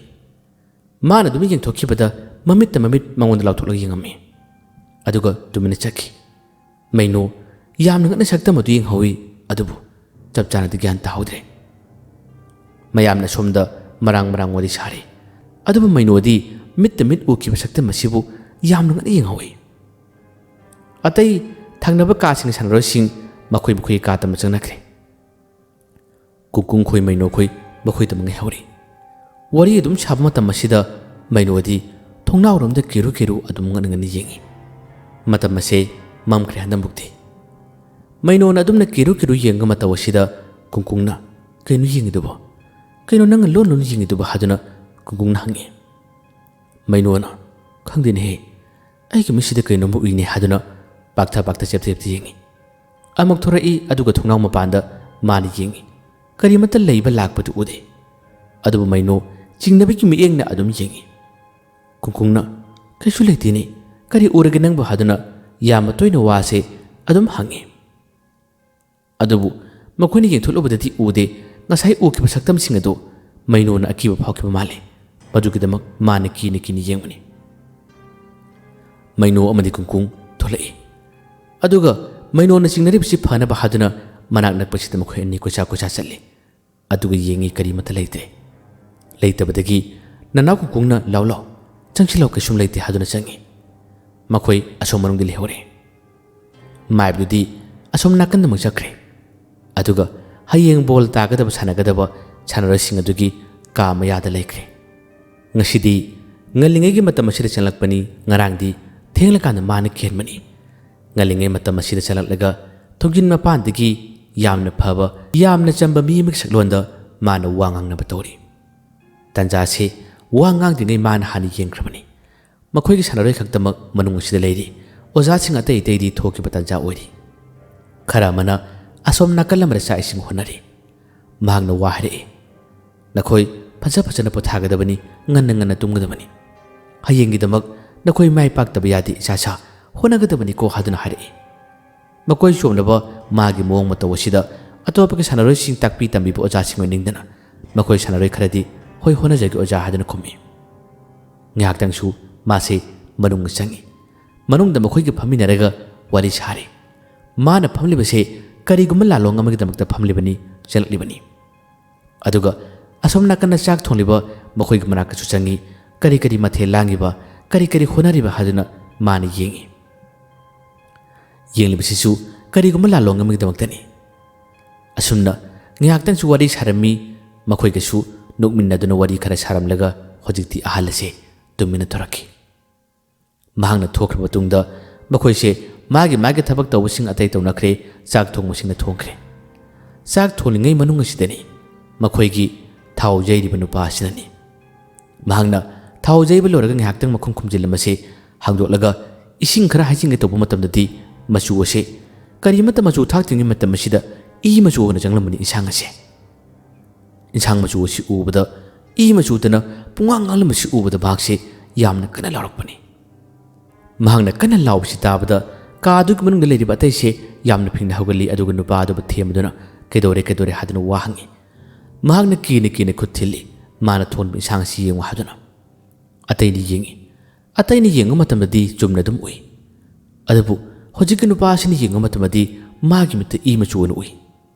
ꯃꯥꯅ ꯑꯗꯨꯝ ꯌꯦꯡꯊꯣꯛꯈꯤꯕꯗ ꯃꯃꯤꯠꯇ ꯃꯃꯤꯠ ꯃꯉꯣꯟꯗ ꯂꯥꯎꯊꯣꯛꯂꯒ ꯌꯦꯡꯉꯝꯃꯤ꯫ ꯑꯗꯨꯒ ꯇꯨꯃꯤꯟꯅ ꯆꯠꯈꯤ꯫ ꯃꯩꯅꯣ ꯌꯥꯝꯅ ꯉꯛꯅ ꯁꯛꯇꯝ ꯑꯗꯨ ꯌꯦꯡꯍꯧꯏ, ꯑꯗꯨꯕꯨ ꯆꯞ ꯆꯥꯅꯗꯤ ꯒ꯭ꯌꯥꯟ ꯇꯥꯍꯧꯗ꯭ꯔꯦ꯫ ꯃꯌꯥꯝꯅ ꯁꯣꯝꯗ ꯃꯔꯥꯡ ꯃꯔꯥꯡ ꯋꯥꯔꯤ ꯁꯥꯔꯤ, ꯑꯗꯨꯕꯨ ꯃꯩꯅꯣꯗꯤ ꯃꯤꯠꯇ ꯃꯤꯠ ꯎꯈꯤꯕ ꯁꯛꯇꯝ ꯑꯁꯤꯕꯨ ꯌꯥꯝꯅ ꯉꯛꯅ ꯌꯦꯡꯍꯧꯏ꯫ ꯑꯇꯩ ꯊꯪꯅꯕ ꯀꯥꯁꯤꯡꯒꯤ ꯁꯥꯟꯅꯔꯣꯏꯁꯤꯡ ꯃꯈꯣꯏ ꯃꯈꯣꯏꯒꯤ ꯀꯥ ꯇꯝꯕ ꯆꯪꯅꯈ꯭ꯔꯦ꯫ ꯀꯨꯡꯀꯨꯡ ꯈꯣꯏ, ꯃꯩꯅꯣ ꯈꯣꯏ ꯃꯈꯣꯏꯗ ꯉꯥꯏꯍꯧꯔꯤ꯫ ꯋꯥꯔꯤ ꯑꯗꯨꯝ ꯁꯥꯕ ꯃꯇꯝ ꯑꯁꯤꯗ ꯃꯩꯅꯣꯗꯤ ꯊꯣꯡꯅꯥꯎꯔꯣꯝꯗ ꯀꯤꯔꯨ ꯀꯤꯔꯨ ꯑꯗꯨꯝ ꯉꯟꯅ ꯉꯟꯅ ꯌꯦꯡꯉꯤ꯫ ꯃꯇꯝ ꯑꯁꯦ ꯃꯝꯈ꯭ꯔꯦ ꯍꯟꯗꯛꯃꯨꯛꯇꯤ꯫ ꯃꯩꯅꯣꯅ ꯑꯗꯨꯝꯅ ꯀꯤꯔꯨ ꯀꯤꯔꯨ ꯌꯦꯡꯕ ꯃꯇꯧ ꯑꯁꯤꯗ ꯀꯨꯡꯀꯨꯡꯅ, "ꯀꯩꯅꯣ ꯌꯦꯡꯉꯤꯗꯨꯕꯣ? ꯀꯩꯅꯣ ꯅꯪꯅ ꯂꯣꯟ ꯂꯣꯟ ꯌꯦꯡꯉꯤꯗꯨꯕꯣ?" ꯍꯥꯏꯗꯨꯅ ꯀꯨꯡꯀꯨꯡꯅ ꯍꯪꯉꯤ꯫ ꯃꯩꯅꯣꯅ, "ꯈꯪꯗꯦꯅꯦꯍꯦ, ꯑꯩꯒꯤ ꯃꯤꯠꯁꯤꯗ ꯀꯩꯅꯣꯝꯃ ꯎꯏꯅꯦ" ꯍꯥꯏꯗꯨꯅ ꯄꯥꯛꯊ ꯄꯥꯛꯊ ꯆꯦꯞꯇ ꯆꯦꯞꯇ ꯌꯦꯡꯉꯤ꯫ ꯑꯃꯨꯛ ꯊꯣꯔꯛꯏ, ꯑꯗꯨꯒ ꯊꯣꯡꯅꯥꯎ ꯃꯄꯥꯟꯗ ꯃꯥꯅ ꯌꯦꯡꯉꯤ꯫ ꯀꯔꯤꯃꯠꯇ ꯂꯩꯕ ꯂꯥꯛꯄꯗꯨ ꯎꯗꯦ꯫ ꯑꯗꯨꯕꯨ ꯃꯩꯅꯣ ꯆꯤꯡꯅꯕꯒꯤ ꯃꯤꯠꯌꯦꯡꯅ ꯑꯗꯨꯝ ꯌꯦꯡꯉꯤ꯫ ꯀꯨꯡꯀꯨꯡꯅ, "ꯀꯩꯁꯨ ꯂꯩꯇꯦꯅꯦ, ꯀꯔꯤ ꯎꯔꯒꯦ ꯅꯪꯕꯨ?" ꯍꯥꯏꯗꯨꯅ ꯌꯥꯝꯅ ꯇꯣꯏꯅ ꯋꯥꯁꯦ ꯑꯗꯨꯝ ꯍꯪꯉꯤ꯫ ꯑꯗꯨꯕꯨ ꯃꯈꯣꯏꯅ ꯌꯦꯡꯊꯣꯛꯂꯨꯕꯗꯗꯤ ꯎꯗꯦ꯫ ꯉꯁꯥꯏ ꯎꯈꯤꯕ ꯁꯛꯇꯝꯁꯤꯡ ꯑꯗꯨ ꯃꯩꯅꯣꯅ ꯑꯀꯤꯕ ꯐꯥꯎꯈꯤꯕ ꯃꯥꯜꯂꯤ꯫ ꯃꯗꯨꯒꯤꯗꯃꯛ ꯃꯥꯅ ꯀꯤꯅ ꯀꯤꯅ ꯌꯦꯡꯕꯅꯤ꯫ ꯃꯩꯅꯣ ꯑꯃꯗꯤ ꯀꯨꯡꯀꯨꯡ ꯊꯣꯛꯂꯛꯏ꯫ ꯑꯗꯨꯒ ꯃꯩꯅꯣꯅ ꯆꯤꯡꯅꯔꯤꯕꯁꯤ ꯐꯅꯕ ꯍꯥꯏꯗꯨꯅ ꯃꯅꯥꯛ ꯅꯛꯄꯁꯤꯗ ꯃꯈꯣꯏ ꯑꯅꯤ ꯀꯣꯏꯆꯥ ꯀꯣꯏꯆꯥ ꯆꯠꯂꯤ꯫ ꯑꯗꯨꯒ ꯌꯦꯡꯉꯤ, ꯀꯔꯤꯃꯠꯇ ꯂꯩꯇ꯭ꯔꯦ꯫ ꯂꯩꯇꯕꯗꯒꯤ ꯅꯅꯥꯎ ꯀꯨꯡꯀꯨꯡꯅ "ꯂꯥꯎ ꯂꯥꯎ, ꯆꯪꯁꯤꯜꯂꯣ, ꯀꯩꯁꯨꯝ ꯂꯩꯇꯦ" ꯍꯥꯏꯗꯨꯅ ꯆꯪꯉꯤ꯫ ꯃꯈꯣꯏ ꯑꯁꯣꯝ ꯃꯅꯨꯡꯗ ꯂꯩꯍꯧꯔꯦ꯫ ꯃꯥꯏꯕꯗꯨꯗꯤ ꯑꯁꯣꯝ ꯅꯥꯀꯟꯗꯃꯛ ꯆꯠꯈ꯭ꯔꯦ꯫ ꯑꯗꯨꯒ ꯍꯌꯦꯡ ꯕꯣꯜ ꯇꯥꯒꯗꯕ ꯁꯥꯟꯅꯒꯗꯕ ꯁꯥꯟꯅꯔꯣꯏꯁꯤꯡ ꯑꯗꯨꯒꯤ ꯀꯥ ꯃꯌꯥꯗ ꯂꯩꯈ꯭ꯔꯦ꯫ ꯉꯁꯤꯗꯤ ꯉꯜꯂꯤꯉꯩꯒꯤ ꯃꯇꯝ ꯑꯁꯤꯗ ꯆꯪꯂꯛꯄꯅꯤ, ꯉꯔꯥꯡꯗꯤ ꯊꯦꯡꯂꯀꯥꯟꯗ ꯃꯥꯅ ꯀꯤꯍꯟꯕꯅꯤ꯫ ꯉꯜꯂꯤꯉꯩ ꯃꯇꯝ ꯑꯁꯤꯗ ꯆꯪꯂꯛꯂꯒ ꯊꯣꯡꯖꯤꯟ ꯃꯄꯥꯟꯗꯒꯤ ꯌꯥꯝꯅ ꯐꯕ, ꯌꯥꯝꯅ ꯆꯝꯕ ꯃꯤ ꯑꯃꯒꯤ ꯁꯛꯂꯣꯟꯗ ꯃꯥꯅ ꯋꯥ ꯉꯥꯡꯅꯕ ꯇꯧꯔꯤ꯫ ꯇꯟꯖꯥꯁꯤ ꯋꯥ ꯉꯥꯡꯗ꯭ꯔꯤꯉꯩ ꯃꯥꯅ ꯍꯥꯟꯅ ꯌꯦꯡꯈ꯭ꯔꯕꯅꯤ꯫ ꯃꯈꯣꯏꯒꯤ ꯁꯥꯟꯅꯔꯣꯏ ꯈꯛꯇꯃꯛ ꯃꯅꯨꯡ ꯑꯁꯤꯗ ꯂꯩꯔꯤ꯫ ꯑꯣꯖꯥꯁꯤꯡ ꯑꯇꯩ ꯑꯇꯩꯗꯤ ꯊꯣꯛꯈꯤꯕ ꯇꯟꯖꯥ ꯑꯣꯏꯔꯤ꯫ ꯈꯔ ꯑꯃꯅ ꯑꯁꯣꯝ ꯅꯥꯀꯜ ꯑꯃꯗ ꯆꯥꯛ ꯏꯁꯤꯡ ꯍꯣꯠꯅꯔꯤ꯫ ꯃꯍꯥꯛꯅ ꯋꯥ ꯍꯥꯏꯔꯛꯏ, "ꯅꯈꯣꯏ ꯐꯖ ꯐꯖꯅ ꯄꯣꯊꯥꯒꯗꯕꯅꯤ, ꯉꯟꯅ ꯉꯟꯅ ꯇꯨꯝꯒꯗꯕꯅꯤ꯫ ꯍꯌꯦꯡꯒꯤꯗꯃꯛ ꯅꯈꯣꯏ ꯃꯥꯏ ꯄꯥꯛꯇꯕ ꯌꯥꯗꯦ, ꯏꯆꯥ ꯁꯥ, ꯍꯣꯠꯅꯒꯗꯕꯅꯤꯀꯣ" ꯍꯥꯏꯗꯨꯅ ꯍꯥꯏꯔꯛꯏ꯫ ꯃꯈꯣꯏ ꯆꯣꯝꯂꯕ ꯃꯥꯒꯤ ꯃꯑꯣꯡ ꯃꯇꯧ ꯑꯁꯤꯗ ꯑꯇꯣꯞꯄꯒꯤ ꯁꯥꯟꯅꯔꯣꯏꯁꯤꯡ ꯇꯥꯛꯄꯤ ꯇꯝꯕꯤꯕ ꯑꯣꯖꯥꯁꯤꯡ ꯑꯣꯏꯅꯤꯡꯗꯅ ꯃꯈꯣꯏ ꯁꯥꯟꯅꯔꯣꯏ ꯈꯔꯗꯤ "ꯍꯣꯏ, ꯍꯣꯠꯅꯖꯒꯦ ꯑꯣꯖꯥ" ꯍꯥꯏꯗꯨꯅ ꯈꯨꯝꯃꯤ꯫ ꯉꯥꯏꯍꯥꯛꯇꯪꯁꯨ ꯃꯥꯁꯦ ꯃꯅꯨꯡꯗ ꯆꯪꯉꯤ꯫ ꯃꯅꯨꯡꯗ ꯃꯈꯣꯏꯒ ꯐꯝꯃꯤꯟꯅꯔꯒ ꯋꯥꯔꯤ ꯁꯥꯔꯤ꯫ ꯃꯥꯅ ꯐꯝꯂꯤꯕꯁꯦ ꯀꯔꯤꯒꯨꯝꯕ ꯂꯥꯂꯣꯡ ꯑꯃꯒꯤꯗꯃꯛꯇ ꯐꯝꯂꯤꯕꯅꯤ, ꯆꯠꯂꯛꯂꯤꯕꯅꯤ꯫ ꯑꯗꯨꯒ ꯑꯁꯣꯝ ꯅꯥꯀꯟꯗ ꯆꯥꯛ ꯊꯣꯡꯂꯤꯕ ꯃꯈꯣꯏꯒꯤ ꯃꯅꯥꯛꯇꯁꯨ ꯆꯪꯉꯤ꯫ ꯀꯔꯤ ꯀꯔꯤ ꯃꯊꯦꯜ ꯂꯥꯡꯉꯤꯕ, ꯀꯔꯤ ꯀꯔꯤ ꯍꯣꯠꯅꯔꯤꯕ ꯍꯥꯏꯗꯨꯅ ꯃꯥꯅ ꯌꯦꯡꯉꯤ꯫ ꯌꯦꯡꯂꯤꯕꯁꯤꯁꯨ ꯀꯔꯤꯒꯨꯝꯕ ꯂꯥꯂꯣꯡ ꯑꯃꯒꯤꯗꯃꯛꯇꯅꯤ꯫ ꯑꯁꯨꯝꯅ ꯉꯥꯏꯍꯥꯛꯇꯪꯁꯨ ꯋꯥꯔꯤ ꯁꯥꯔꯝꯃꯤ꯫ ꯃꯈꯣꯏꯒꯁꯨ ꯅꯣꯛꯃꯤꯟꯅꯗꯨꯅ ꯋꯥꯔꯤ ꯈꯔ ꯁꯥꯔꯝꯂꯒ ꯍꯧꯖꯤꯛꯇꯤ ꯑꯍꯜ ꯑꯁꯦ ꯇꯨꯃꯤꯟꯅ ꯊꯣꯔꯛꯈꯤ꯫ ꯃꯍꯥꯛꯅ ꯊꯣꯛꯈ꯭ꯔꯕ ꯃꯇꯨꯡꯗ ꯃꯈꯣꯏꯁꯦ ꯃꯥꯒꯤ ꯃꯥꯒꯤ ꯊꯕꯛ ꯇꯧꯕꯁꯤꯡ ꯑꯇꯩ ꯇꯧꯅꯈ꯭ꯔꯦ, ꯆꯥꯛ ꯊꯣꯡꯕꯁꯤꯡꯅ ꯊꯣꯡꯈ꯭ꯔꯦ꯫ ꯆꯥꯛ ꯊꯣꯡꯂꯤꯉꯩ ꯃꯅꯨꯡ ꯑꯁꯤꯗꯅꯤ ꯃꯈꯣꯏꯒꯤ ꯊꯥꯎ ꯌꯩꯔꯤꯕ ꯅꯨꯄꯥ ꯑꯁꯤꯅꯅꯤ꯫ ꯃꯍꯥꯛꯅ ꯊꯥꯎ ꯌꯩꯕ ꯂꯣꯏꯔꯒ ꯉꯥꯏꯍꯥꯛꯇꯪ ꯃꯈꯨꯝ ꯈꯨꯝꯖꯤꯜꯂꯝꯕꯁꯦ ꯍꯥꯡꯗꯣꯛꯂꯒ ꯏꯁꯤꯡ ꯈꯔ ꯍꯩꯖꯤꯟꯒꯦ ꯇꯧꯕ ꯃꯇꯝꯗꯗꯤ ꯃꯆꯨ ꯑꯁꯦ ꯀꯔꯤꯃꯠꯇ ꯃꯆꯨ ꯊꯥꯛꯇ꯭ꯔꯤꯉꯩ ꯃꯇꯝ ꯑꯁꯤꯗ ꯏ ꯃꯆꯨ ꯑꯣꯏꯅ ꯆꯪꯂꯝꯕꯅꯤ ꯏꯟꯁꯥꯡ ꯑꯁꯦ꯫ ꯏꯟꯁꯥꯡ ꯃꯆꯨ ꯑꯁꯤ ꯎꯕꯗ ꯏ ꯃꯆꯨꯗꯅ ꯄꯨꯡꯉꯥꯡ ꯉꯥꯡꯂꯝꯕꯁꯤ ꯎꯕꯗ ꯃꯍꯥꯛꯁꯦ ꯌꯥꯝꯅ ꯀꯟꯅ ꯂꯥꯎꯔꯛꯄꯅꯤ꯫ ꯃꯍꯥꯛꯅ ꯀꯟꯅ ꯂꯥꯎꯕꯁꯤ ꯇꯥꯕꯗ ꯀꯥꯗꯨꯒꯤ ꯃꯅꯨꯡꯗ ꯂꯩꯔꯤꯕ ꯑꯇꯩꯁꯦ ꯌꯥꯝꯅ ꯐꯤꯡꯅ ꯍꯧꯒꯠꯂꯤ, ꯑꯗꯨꯒ ꯅꯨꯄꯥ ꯑꯗꯨꯕꯨ ꯊꯦꯝꯗꯨꯅ "ꯀꯩꯗꯧꯔꯦ, ꯀꯩꯗꯧꯔꯦ?" ꯍꯥꯏꯗꯨꯅ ꯋꯥ ꯍꯪꯉꯤ꯫ ꯃꯍꯥꯛꯅ ꯀꯤꯅ ꯀꯤꯅ ꯈꯨꯠ ꯊꯤꯜꯂꯤ, ꯃꯥꯅ ꯊꯣꯡꯕ ꯏꯟꯁꯥꯡ ꯑꯁꯤ ꯌꯦꯡꯉꯨ ꯍꯥꯏꯗꯨꯅ꯫ ꯑꯇꯩꯅ ꯌꯦꯡꯉꯤ꯫ ꯑꯇꯩꯅ ꯌꯦꯡꯕ ꯃꯇꯝꯗꯗꯤ ꯆꯨꯝꯅ ꯑꯗꯨꯝ ꯎꯏ꯫ ꯑꯗꯨꯕꯨ ꯍꯧꯖꯤꯛꯀꯤ ꯅꯨꯄꯥ ꯑꯁꯤꯅ ꯌꯦꯡꯕ ꯃꯇꯝꯗꯗꯤ ꯃꯥꯒꯤ ꯃꯤꯠꯇ ꯏ ꯃꯆꯨ ꯑꯣꯏꯅ ꯎꯏ꯫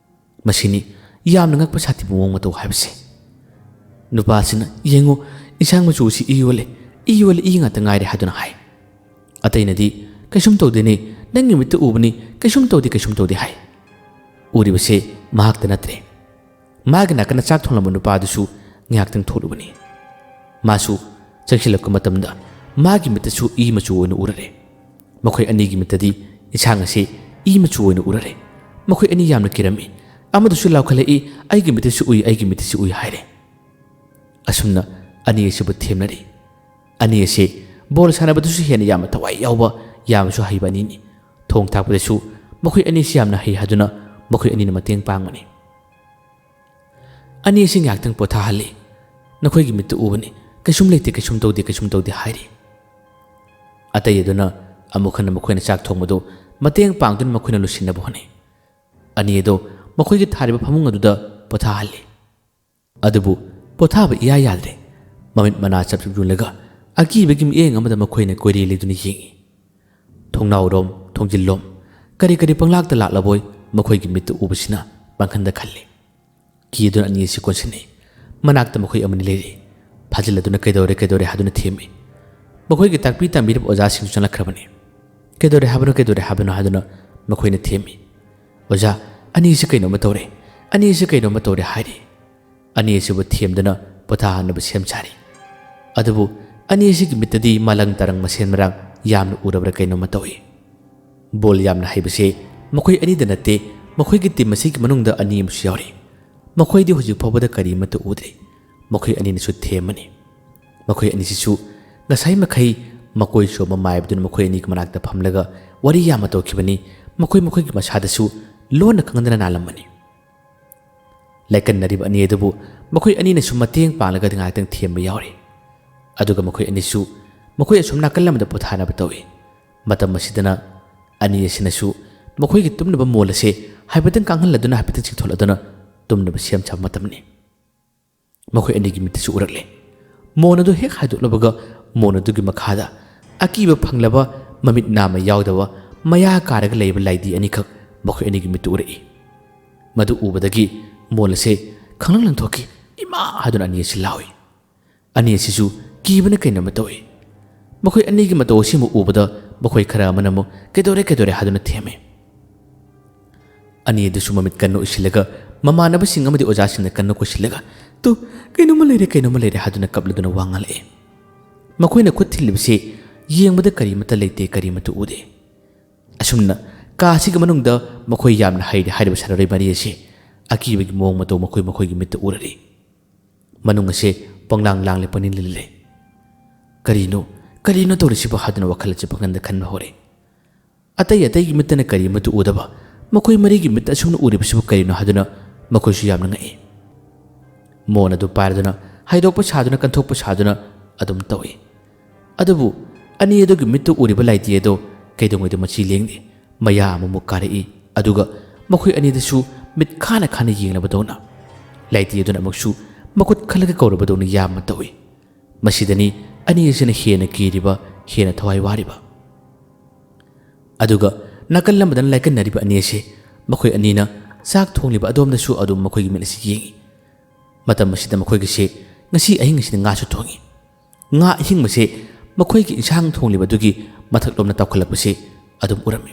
ꯃꯁꯤꯅꯤ ꯌꯥꯝꯅ ꯉꯛꯄ ꯁꯥꯊꯤꯕ ꯃꯑꯣꯡ ꯃꯇꯧ ꯍꯥꯏꯕꯁꯦ꯫ ꯅꯨꯄꯥꯁꯤꯅ "ꯌꯦꯡꯉꯨ, ꯏꯟꯁꯥꯡ ꯃꯆꯨꯁꯤ ꯏ ꯑꯣꯜꯂꯦ, ꯏ ꯑꯣꯜꯂꯦ, ꯏ ꯉꯥꯛꯇ ꯉꯥꯏꯔꯦ" ꯍꯥꯏꯗꯨꯅ ꯍꯥꯏ꯫ ꯑꯇꯩꯅꯗꯤ "ꯀꯩꯁꯨꯝ ꯇꯧꯗꯦꯅꯦ, ꯅꯪꯒꯤ ꯃꯤꯠꯇ ꯎꯕꯅꯤ, ꯀꯩꯁꯨꯝ ꯇꯧꯗꯦ, ꯀꯩꯁꯨꯝ ꯇꯧꯗꯦ" ꯍꯥꯏ꯫ ꯎꯔꯤꯕꯁꯦ ꯃꯍꯥꯛꯇ ꯅꯠꯇ꯭ꯔꯦ꯫ ꯃꯥꯒꯤ ꯅꯥꯀꯟꯗ ꯆꯥꯛ ꯊꯣꯡꯂꯝꯕ ꯅꯨꯄꯥꯗꯨꯁꯨ ꯉꯥꯏꯍꯥꯛꯇꯪ ꯊꯣꯛꯂꯨꯕꯅꯤ꯫ ꯃꯥꯁꯨ ꯆꯪꯁꯤꯜꯂꯛꯄ ꯃꯇꯝꯗ ꯃꯥꯒꯤ ꯃꯤꯠꯇꯁꯨ ꯏ ꯃꯆꯨ ꯑꯣꯏꯅ ꯎꯔꯔꯦ꯫ ꯃꯈꯣꯏ ꯑꯅꯤꯒꯤ ꯃꯤꯠꯇꯗꯤ ꯏꯟꯁꯥꯡ ꯑꯁꯤ ꯏ ꯃꯆꯨ ꯑꯣꯏꯅ ꯎꯔꯔꯦ꯫ ꯃꯈꯣꯏ ꯑꯅꯤ ꯌꯥꯝꯅ ꯀꯤꯔꯝꯃꯤ꯫ ꯑꯃꯗꯨꯁꯨ ꯂꯥꯎꯈꯠꯂꯛꯏ, "ꯑꯩꯒꯤ ꯃꯤꯠꯇꯁꯨ ꯎꯏ, ꯑꯩꯒꯤ ꯃꯤꯠꯇꯁꯨ ꯎꯏ" ꯍꯥꯏꯔꯦ꯫ ꯑꯁꯨꯝꯅ ꯑꯅꯤ ꯑꯁꯤꯕꯨ ꯊꯦꯝꯅꯔꯤ꯫ ꯑꯅꯤ ꯑꯁꯤ ꯕꯣꯜ ꯁꯥꯟꯅꯕꯗꯁꯨ ꯍꯦꯟꯅ ꯌꯥꯝꯅ ꯊꯋꯥꯏ ꯌꯥꯎꯕ, ꯌꯥꯝꯅꯁꯨ ꯍꯩꯕ ꯑꯅꯤꯅꯤ꯫ ꯊꯣꯡ ꯊꯥꯛꯄꯗꯁꯨ ꯃꯈꯣꯏ ꯑꯅꯤꯁꯤ ꯌꯥꯝꯅ ꯍꯩ ꯍꯥꯏꯗꯨꯅ ꯃꯈꯣꯏ ꯑꯅꯤꯅ ꯃꯇꯦꯡ ꯄꯥꯡꯕꯅꯤ꯫ ꯑꯅꯤ ꯑꯁꯤ ꯉꯥꯏꯍꯥꯛꯇꯪ ꯄꯣꯊꯥꯍꯜꯂꯤ꯫ "ꯅꯈꯣꯏꯒꯤ ꯃꯤꯠꯇ ꯎꯕꯅꯤ, ꯀꯩꯁꯨꯝ ꯂꯩꯇꯦ, ꯀꯩꯁꯨꯝ ꯇꯧꯗꯦ, ꯀꯩꯁꯨꯝ ꯇꯧꯗꯦ" ꯍꯥꯏꯔꯤ꯫ ꯑꯇꯩ ꯑꯗꯨꯅ ꯑꯃꯨꯛ ꯍꯟꯅ ꯃꯈꯣꯏꯅ ꯆꯥꯛ ꯊꯣꯡꯕꯗꯨ ꯃꯇꯦꯡ ꯄꯥꯡꯗꯨꯅ ꯃꯈꯣꯏꯅ ꯂꯣꯏꯁꯤꯟꯅꯕ ꯍꯣꯠꯅꯩ꯫ ꯑꯅꯤ ꯑꯗꯨ ꯃꯈꯣꯏꯒꯤ ꯊꯥꯔꯤꯕ ꯐꯃꯨꯡ ꯑꯗꯨꯗ ꯄꯣꯊꯥꯍꯜꯂꯤ꯫ ꯑꯗꯨꯕꯨ ꯄꯣꯊꯥꯕ ꯏꯌꯥ ꯌꯥꯗ꯭ꯔꯦ꯫ ꯃꯃꯤꯠ ꯃꯅꯥ ꯆꯞ ꯆꯞ ꯌꯨꯡꯂꯒ ꯑꯀꯤꯕꯒꯤ ꯃꯤꯠꯌꯦꯡ ꯑꯃꯗ ꯃꯈꯣꯏꯅ ꯀꯣꯏꯔꯦ ꯂꯩꯗꯨꯅ ꯌꯦꯡꯉꯤ꯫ ꯊꯣꯡꯅꯥꯎꯔꯣꯝ, ꯊꯣꯡꯖꯤꯜꯂꯣꯝ, ꯀꯔꯤ ꯀꯔꯤ ꯄꯪꯂꯥꯛꯇ ꯂꯥꯛꯂꯕꯣꯏ ꯃꯈꯣꯏꯒꯤ ꯃꯤꯠꯇ ꯎꯕꯁꯤꯅ ꯄꯥꯡꯒꯟꯗ ꯈꯜꯂꯤ꯫ ꯀꯤꯗꯨꯅ ꯑꯅꯤ ꯑꯁꯤ ꯀꯣꯟꯁꯤꯟꯅꯩ꯫ ꯃꯅꯥꯛꯇ ꯃꯈꯣꯏ ꯑꯃꯅꯤ ꯂꯩꯔꯤ꯫ ꯐꯥꯖꯤꯜꯂꯗꯨꯅ "ꯀꯩꯗꯧꯔꯦ, ꯀꯩꯗꯧꯔꯦ?" ꯍꯥꯏꯗꯨꯅ ꯊꯦꯝꯃꯤ꯫ ꯃꯈꯣꯏꯒꯤ ꯇꯥꯛꯄꯤ ꯇꯝꯕꯤꯔꯤꯕ ꯑꯣꯖꯥꯁꯤꯡꯁꯨ ꯆꯪꯂꯛꯈ꯭ꯔꯕꯅꯤ꯫ "ꯀꯩꯗꯧꯔꯦ ꯍꯥꯏꯕꯅꯣ, ꯀꯩꯗꯧꯔꯦ ꯍꯥꯏꯕꯅꯣ?" ꯍꯥꯏꯗꯨꯅ ꯃꯈꯣꯏꯅ ꯊꯦꯝꯃꯤ꯫ "ꯑꯣꯖꯥ, ꯑꯅꯤꯁꯤ ꯀꯩꯅꯣꯝꯃ ꯇꯧꯔꯦ, ꯑꯅꯤꯁꯤ ꯀꯩꯅꯣꯝꯃ ꯇꯧꯔꯦ" ꯍꯥꯏꯔꯤ꯫ ꯑꯅꯤ ꯑꯁꯤꯕꯨ ꯊꯦꯝꯗꯨꯅ ꯄꯣꯊꯥꯍꯟꯅꯕ ꯁꯦꯝ ꯁꯥꯔꯤ꯫ ꯑꯗꯨꯕꯨ ꯑꯅꯤ ꯑꯁꯤꯒꯤ ꯃꯤꯠꯇꯗꯤ ꯃꯥꯂꯪ ꯇꯔꯪ ꯃꯁꯦꯟ ꯃꯔꯥꯡ ꯌꯥꯝꯅ ꯎꯔꯕ꯭ꯔꯥ ꯀꯩꯅꯣꯝꯃ ꯇꯧꯏ꯫ ꯕꯣꯜ ꯌꯥꯝꯅ ꯍꯩꯕꯁꯦ ꯃꯈꯣꯏ ꯑꯅꯤꯗ ꯅꯠꯇꯦ, ꯃꯈꯣꯏꯒꯤ ꯇꯤꯝ ꯑꯁꯤꯒꯤ ꯃꯅꯨꯡꯗ ꯑꯅꯤ ꯑꯃꯁꯨ ꯌꯥꯎꯔꯤ꯫ ꯃꯈꯣꯏꯗꯤ ꯍꯧꯖꯤꯛ ꯐꯥꯎꯕꯗ ꯀꯔꯤꯃꯠꯇ ꯎꯗ꯭ꯔꯤ꯫ ꯃꯈꯣꯏ ꯑꯅꯤꯅꯁꯨ ꯊꯦꯝꯃꯅꯤ꯫ ꯃꯈꯣꯏ ꯑꯅꯤꯁꯤꯁꯨ ꯉꯁꯥꯏ ꯃꯈꯩ ꯃꯀꯣꯏ ꯁꯣꯝꯕ ꯃꯥꯏꯕꯗꯨꯅ ꯃꯈꯣꯏ ꯑꯅꯤꯒꯤ ꯃꯅꯥꯛꯇ ꯐꯝꯂꯒ ꯋꯥꯔꯤ ꯌꯥꯝꯅ ꯇꯧꯈꯤꯕꯅꯤ꯫ ꯃꯈꯣꯏ ꯃꯈꯣꯏꯒꯤ ꯃꯁꯥꯗꯁꯨ ꯂꯣꯟꯅ ꯈꯪꯗꯅ ꯅꯥꯜꯂꯝꯕꯅꯤ꯫ ꯂꯥꯏꯀꯠꯅꯔꯤꯕ ꯑꯅꯤ ꯑꯗꯨꯕꯨ ꯃꯈꯣꯏ ꯑꯅꯤꯅꯁꯨ ꯃꯇꯦꯡ ꯄꯥꯡꯂꯒ ꯉꯥꯏꯍꯥꯛꯇꯪ ꯊꯦꯝꯕ ꯌꯥꯎꯔꯤ꯫ ꯑꯗꯨꯒ ꯃꯈꯣꯏ ꯑꯅꯤꯁꯨ ꯃꯈꯣꯏ ꯑꯁꯨꯝ ꯅꯥꯀꯜ ꯑꯃꯗ ꯄꯣꯊꯥꯅꯕ ꯇꯧꯏ꯫ ꯃꯇꯝ ꯑꯁꯤꯗꯅ ꯑꯅꯤ ꯑꯁꯤꯅꯁꯨ ꯃꯈꯣꯏꯒꯤ ꯇꯨꯝꯅꯕ ꯃꯣꯟ ꯑꯁꯦ ꯍꯥꯏꯐꯦꯠꯇꯪ ꯀꯥꯡꯍꯜꯂꯗꯨꯅ, ꯍꯥꯏꯐꯦꯠꯇꯪ ꯆꯤꯡꯊꯣꯛꯂꯗꯨꯅ ꯇꯨꯝꯅꯕ ꯁꯦꯝ ꯁꯥꯕ ꯃꯇꯝꯅꯤ꯫ ꯃꯈꯣꯏ ꯑꯅꯤꯒꯤ ꯃꯤꯠꯇꯁꯨ ꯎꯔꯛꯂꯦ꯫ ꯃꯣꯟ ꯑꯗꯨ ꯍꯦꯛ ꯍꯥꯏꯗꯣꯛꯂꯕꯒ ꯃꯣꯟ ꯑꯗꯨꯒꯤ ꯃꯈꯥꯗ ꯑꯀꯤꯕ ꯐꯪꯂꯕ, ꯃꯃꯤꯠ ꯅꯥꯝꯃ ꯌꯥꯎꯗꯕ, ꯃꯌꯥ ꯀꯥꯔꯒ ꯂꯩꯕ ꯂꯥꯏꯗꯤ ꯑꯅꯤꯈꯛ ꯃꯈꯣꯏ ꯑꯅꯤꯒꯤ ꯃꯤꯠꯇ ꯎꯔꯛꯏ꯫ ꯃꯗꯨ ꯎꯕꯗꯒꯤ ꯃꯣꯟ ꯑꯁꯦ ꯈꯪꯂꯪ ꯂꯪꯊꯣꯛꯈꯤ꯫ "ꯏꯃꯥ!" ꯍꯥꯏꯗꯨꯅ ꯑꯅꯤ ꯑꯁꯤ ꯂꯥꯎꯏ꯫ ꯑꯅꯤ ꯑꯁꯤꯁꯨ ꯀꯤꯕꯅ ꯀꯩꯅꯣꯝꯃ ꯇꯧꯏ꯫ ꯃꯈꯣꯏ ꯑꯅꯤꯒꯤ ꯃꯇꯧ ꯑꯁꯤꯕꯨ ꯎꯕꯗ ꯃꯈꯣꯏ ꯈꯔ ꯑꯃꯅ ꯑꯃꯨꯛ, "ꯀꯩꯗꯧꯔꯦ, ꯀꯩꯗꯧꯔꯦ?" ꯍꯥꯏꯗꯨꯅ ꯊꯦꯝꯃꯤ꯫ ꯑꯅꯤ ꯑꯗꯨꯁꯨ ꯃꯃꯤꯠ ꯀꯟꯅ ꯎꯏꯁꯤꯜꯂꯒ ꯃꯃꯥꯟꯅꯕꯁꯤꯡ ꯑꯃꯗꯤ ꯑꯣꯖꯥꯁꯤꯡꯅ ꯀꯟꯅ ꯀꯣꯏꯁꯤꯜꯂꯒ, "ꯇꯨ, ꯀꯩꯅꯣꯝꯃ ꯂꯩꯔꯦ, ꯀꯩꯅꯣꯝꯃ ꯂꯩꯔꯦ" ꯍꯥꯏꯗꯨꯅ ꯀꯞꯂꯗꯨꯅ ꯋꯥ ꯉꯥꯡꯂꯛꯏ꯫ ꯃꯈꯣꯏꯅ ꯈꯨꯠ ꯊꯤꯜꯂꯤꯕꯁꯤ ꯌꯦꯡꯕꯗ ꯀꯔꯤꯃꯠꯇ ꯂꯩꯇꯦ, ꯀꯔꯤꯃꯠꯇ ꯎꯗꯦ꯫ ꯑꯁꯨꯝꯅ ꯀꯥ ꯑꯁꯤꯒꯤ ꯃꯅꯨꯡꯗ ꯃꯈꯣꯏ ꯌꯥꯝꯅ ꯍꯩꯔꯦ ꯍꯥꯏꯔꯤꯕ ꯁꯥꯟꯅꯔꯣꯏ ꯃꯔꯤ ꯑꯁꯤ ꯑꯀꯤꯕꯒꯤ ꯃꯑꯣꯡ ꯃꯇꯧ ꯃꯈꯣꯏ ꯃꯈꯣꯏꯒꯤ ꯃꯤꯠꯇ ꯎꯔꯔꯤ꯫ ꯃꯅꯨꯡ ꯑꯁꯦ ꯄꯪꯂꯥꯡ ꯂꯥꯡꯂꯦ, ꯄꯪꯅꯤꯜ ꯅꯤꯜꯂꯦ꯫ "ꯀꯔꯤꯅꯣ, ꯀꯔꯤꯅꯣ ꯇꯧꯔꯤꯁꯤꯕꯣ?" ꯍꯥꯏꯗꯨꯅ ꯋꯥꯈꯜ ꯑꯁꯤ ꯄꯪꯈꯟꯗ ꯈꯟꯕ ꯍꯧꯔꯦ꯫ ꯑꯇꯩ ꯑꯇꯩꯒꯤ ꯃꯤꯠꯇꯅ ꯀꯔꯤꯃꯠꯇ ꯎꯗꯕ, ꯃꯈꯣꯏ ꯃꯔꯤꯒꯤ ꯃꯤꯠꯇ ꯑꯁꯨꯝꯅ ꯎꯔꯤꯕꯁꯤꯕꯨ ꯀꯔꯤꯅꯣ ꯍꯥꯏꯗꯨꯅ ꯃꯈꯣꯏꯁꯨ ꯌꯥꯝꯅ ꯉꯛꯏ꯫ ꯃꯣꯟ ꯑꯗꯨ ꯄꯥꯏꯔꯗꯨꯅ ꯍꯥꯏꯗꯣꯛꯄ ꯁꯥꯗꯨꯅ, ꯀꯟꯊꯣꯛꯄ ꯁꯥꯗꯨꯅ ꯑꯗꯨꯝ ꯇꯧꯏ꯫ ꯑꯗꯨꯕꯨ ꯑꯅꯤ ꯑꯗꯨꯒꯤ ꯃꯤꯠꯇ ꯎꯔꯤꯕ ꯂꯥꯏꯗꯤ ꯑꯗꯣ ꯀꯩꯗꯧꯉꯩꯗ ꯃꯆꯤ ꯂꯦꯡꯗꯦ꯫ ꯃꯌꯥ ꯑꯃꯃꯨꯛ ꯀꯥꯔꯛꯏ, ꯑꯗꯨꯒ ꯃꯈꯣꯏ ꯑꯅꯤꯗꯁꯨ ꯃꯤꯠ ꯈꯥꯅ ꯈꯥꯅ ꯌꯦꯡꯂꯕꯗꯧꯅ, ꯂꯥꯏꯗꯤ ꯑꯗꯨꯅ ꯑꯃꯨꯛꯁꯨ ꯃꯈꯨꯠ ꯈꯜꯂꯒ ꯀꯧꯔꯕꯗꯧꯅ ꯌꯥꯝꯅ ꯇꯧꯏ꯫ ꯃꯁꯤꯗꯅꯤ ꯑꯅꯤ ꯑꯁꯤꯅ ꯍꯦꯟꯅ ꯀꯤꯔꯤꯕ, ꯍꯦꯟꯅ ꯊꯋꯥꯏ ꯋꯥꯔꯤꯕ꯫ ꯑꯗꯨꯒ ꯅꯥꯀꯜ ꯑꯃꯗꯅ ꯂꯥꯏꯀꯟꯅꯔꯤꯕ ꯑꯅꯤ ꯑꯁꯤ, ꯃꯈꯣꯏ ꯑꯅꯤꯅ ꯆꯥꯛ ꯊꯣꯡꯂꯤꯕ ꯑꯗꯣꯝꯗꯁꯨ ꯑꯗꯨꯝ ꯃꯈꯣꯏꯒꯤ ꯃꯤꯠ ꯑꯁꯤ ꯌꯦꯡꯏ꯫ ꯃꯇꯝ ꯑꯁꯤꯗ ꯃꯈꯣꯏꯒꯤꯁꯦ ꯉꯁꯤ ꯑꯍꯤꯡ ꯑꯁꯤꯗ ꯉꯥꯁꯨ ꯊꯣꯡꯏ꯫ ꯉꯥ ꯑꯍꯤꯡꯕꯁꯦ ꯃꯈꯣꯏꯒꯤ ꯏꯟꯁꯥꯡ ꯊꯣꯡꯂꯤꯕ ꯑꯗꯨꯒꯤ ꯃꯊꯛꯂꯣꯝꯗ ꯇꯧꯈꯠꯂꯛꯄꯁꯦ ꯑꯗꯨꯝ ꯎꯔꯝꯃꯤ꯫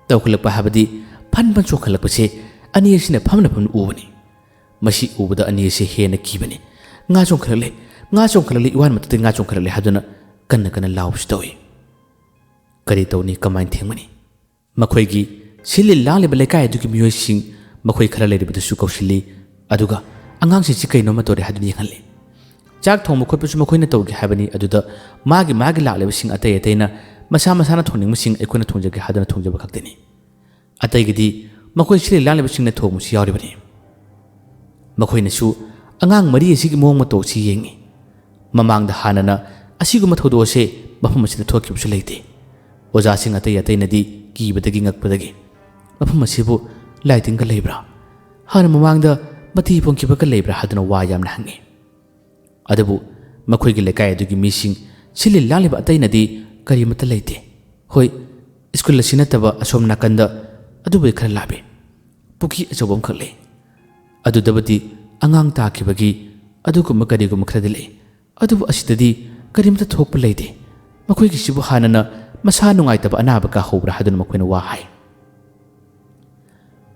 ꯇꯧꯈꯠꯂꯛꯄ ꯍꯥꯏꯕꯗꯤ ꯐꯟ ꯐꯟ ꯆꯣꯡꯈꯠꯂꯛꯄꯁꯦ ꯑꯅꯤ ꯑꯁꯤꯅ ꯐꯝꯅ ꯐꯝꯅ ꯎꯕꯅꯤ꯫ ꯃꯁꯤ ꯎꯕꯗ ꯑꯅꯤ ꯑꯁꯤ ꯍꯦꯟꯅ ꯀꯤꯕꯅꯤ꯫ "ꯉꯥ ꯆꯣꯡꯈꯠꯂꯛꯂꯦ, ꯉꯥ ꯆꯣꯡꯈꯠꯂꯛꯂꯦ, ꯏꯋꯥꯟ ꯃꯊꯛꯇ ꯉꯥ ꯆꯣꯡꯈꯠꯂꯛꯂꯦ" ꯍꯥꯏꯗꯨꯅ ꯀꯟꯅ ꯀꯟꯅ ꯂꯥꯎꯕꯁꯨ ꯇꯧꯏ꯫ ꯀꯔꯤ ꯇꯧꯅꯤ? ꯀꯃꯥꯏꯅ ꯊꯦꯡꯒꯅꯤ? ꯃꯈꯣꯏꯒꯤ ꯁꯤꯜꯂꯤ ꯂꯥꯡꯂꯤꯕ ꯂꯩꯀꯥꯏ ꯑꯗꯨꯒꯤ ꯃꯤꯑꯣꯏꯁꯤꯡ, ꯃꯈꯣꯏ ꯈꯔ ꯂꯩꯔꯤꯕꯗꯨꯁꯨ ꯀꯧꯁꯤꯜꯂꯤ, ꯑꯗꯨꯒ ꯑꯉꯥꯡꯁꯤꯡꯁꯤ ꯀꯩꯅꯣꯝꯃ ꯇꯧꯔꯦ ꯍꯥꯏꯗꯨꯅ ꯌꯦꯡꯍꯜꯂꯤ꯫ ꯆꯥꯛ ꯊꯣꯡꯕ ꯈꯣꯠꯄꯁꯨ ꯃꯈꯣꯏꯅ ꯇꯧꯒꯦ ꯍꯥꯏꯕꯅꯤ, ꯑꯗꯨꯗ ꯃꯥꯒꯤ ꯃꯥꯒꯤ ꯂꯥꯛꯂꯤꯕꯁꯤꯡ ꯑꯇꯩ ꯑꯇꯩꯅ ꯃꯁꯥ ꯃꯁꯥꯅ ꯊꯣꯡꯅꯤꯡꯕꯁꯤꯡ ꯑꯩꯈꯣꯏꯅ ꯊꯣꯡꯖꯒꯦ ꯍꯥꯏꯗꯨꯅ ꯊꯣꯡꯖꯕ ꯈꯛꯇꯅꯤ꯫ ꯑꯇꯩꯒꯤꯗꯤ ꯃꯈꯣꯏ ꯁꯤꯜꯂꯤ ꯂꯥꯡꯂꯤꯕꯁꯤꯡꯅ ꯊꯣꯡꯕꯁꯨ ꯌꯥꯎꯔꯤꯕꯅꯤ꯫ ꯃꯈꯣꯏꯅꯁꯨ ꯑꯉꯥꯡ ꯃꯔꯤ ꯑꯁꯤꯒꯤ ꯃꯑꯣꯡ ꯃꯇꯧ ꯑꯁꯤ ꯌꯦꯡꯏ꯫ ꯃꯃꯥꯡꯗ ꯍꯥꯟꯅꯅ ꯑꯁꯤꯒꯨꯝꯕ ꯊꯧꯗꯣꯛ ꯑꯁꯤ ꯃꯐꯝ ꯑꯁꯤꯗ ꯊꯣꯛꯈꯤꯕꯁꯨ ꯂꯩꯇꯦ꯫ ꯑꯣꯖꯥꯁꯤꯡ ꯑꯇꯩ ꯑꯇꯩꯅꯗꯤ ꯀꯤꯕꯗꯒꯤ ꯉꯛꯄꯗꯒꯤ, "ꯃꯐꯝ ꯑꯁꯤꯕꯨ ꯂꯥꯏ ꯇꯤꯟꯒ ꯂꯩꯕ꯭ꯔꯥ? ꯍꯥꯟꯅ ꯃꯃꯥꯡꯗ ꯃꯊꯤ ꯐꯣꯡꯈꯤꯕꯒ ꯂꯩꯕ꯭ꯔꯥ?" ꯍꯥꯏꯗꯨꯅ ꯋꯥ ꯌꯥꯝꯅ ꯍꯪꯉꯤ꯫ ꯑꯗꯨꯕꯨ ꯃꯈꯣꯏꯒꯤ ꯂꯩꯀꯥꯏ ꯑꯗꯨꯒꯤ ꯃꯤꯁꯤꯡ, ꯁꯤꯜꯂꯤ ꯂꯥꯡꯂꯤꯕ ꯑꯇꯩꯅꯗꯤ ꯀꯔꯤꯃꯠꯇ ꯂꯩꯇꯦ꯫ ꯍꯣꯏ, ꯁ꯭ꯀꯨꯜ ꯑꯁꯤ ꯅꯠꯇꯕ ꯑꯁꯣꯝ ꯅꯥꯀꯟꯗ, ꯑꯗꯨꯕꯨꯗꯤ ꯈꯔ ꯂꯥꯞꯄꯤ, ꯄꯨꯈ꯭ꯔꯤ ꯑꯆꯧꯕ ꯑꯃꯈꯛ ꯂꯩ꯫ ꯑꯗꯨꯗꯕꯨꯗꯤ ꯑꯉꯥꯡ ꯇꯥꯈꯤꯕꯒꯤ ꯑꯗꯨꯒꯨꯝꯕ ꯀꯔꯤꯒꯨꯝꯕ ꯈꯔꯗꯤ ꯂꯩ, ꯑꯗꯨꯕꯨ ꯑꯁꯤꯗꯗꯤ ꯀꯔꯤꯃꯠꯇ ꯊꯣꯛꯄ ꯂꯩꯇꯦ꯫ ꯃꯈꯣꯏꯒꯤꯁꯤꯕꯨ ꯍꯥꯟꯅꯅ ꯃꯁꯥ ꯅꯨꯡꯉꯥꯏꯇꯕ ꯑꯅꯥꯕ ꯀꯥꯍꯧꯕ꯭ꯔꯥ ꯍꯥꯏꯗꯨꯅ ꯃꯈꯣꯏꯅ ꯋꯥ ꯍꯥꯏ꯫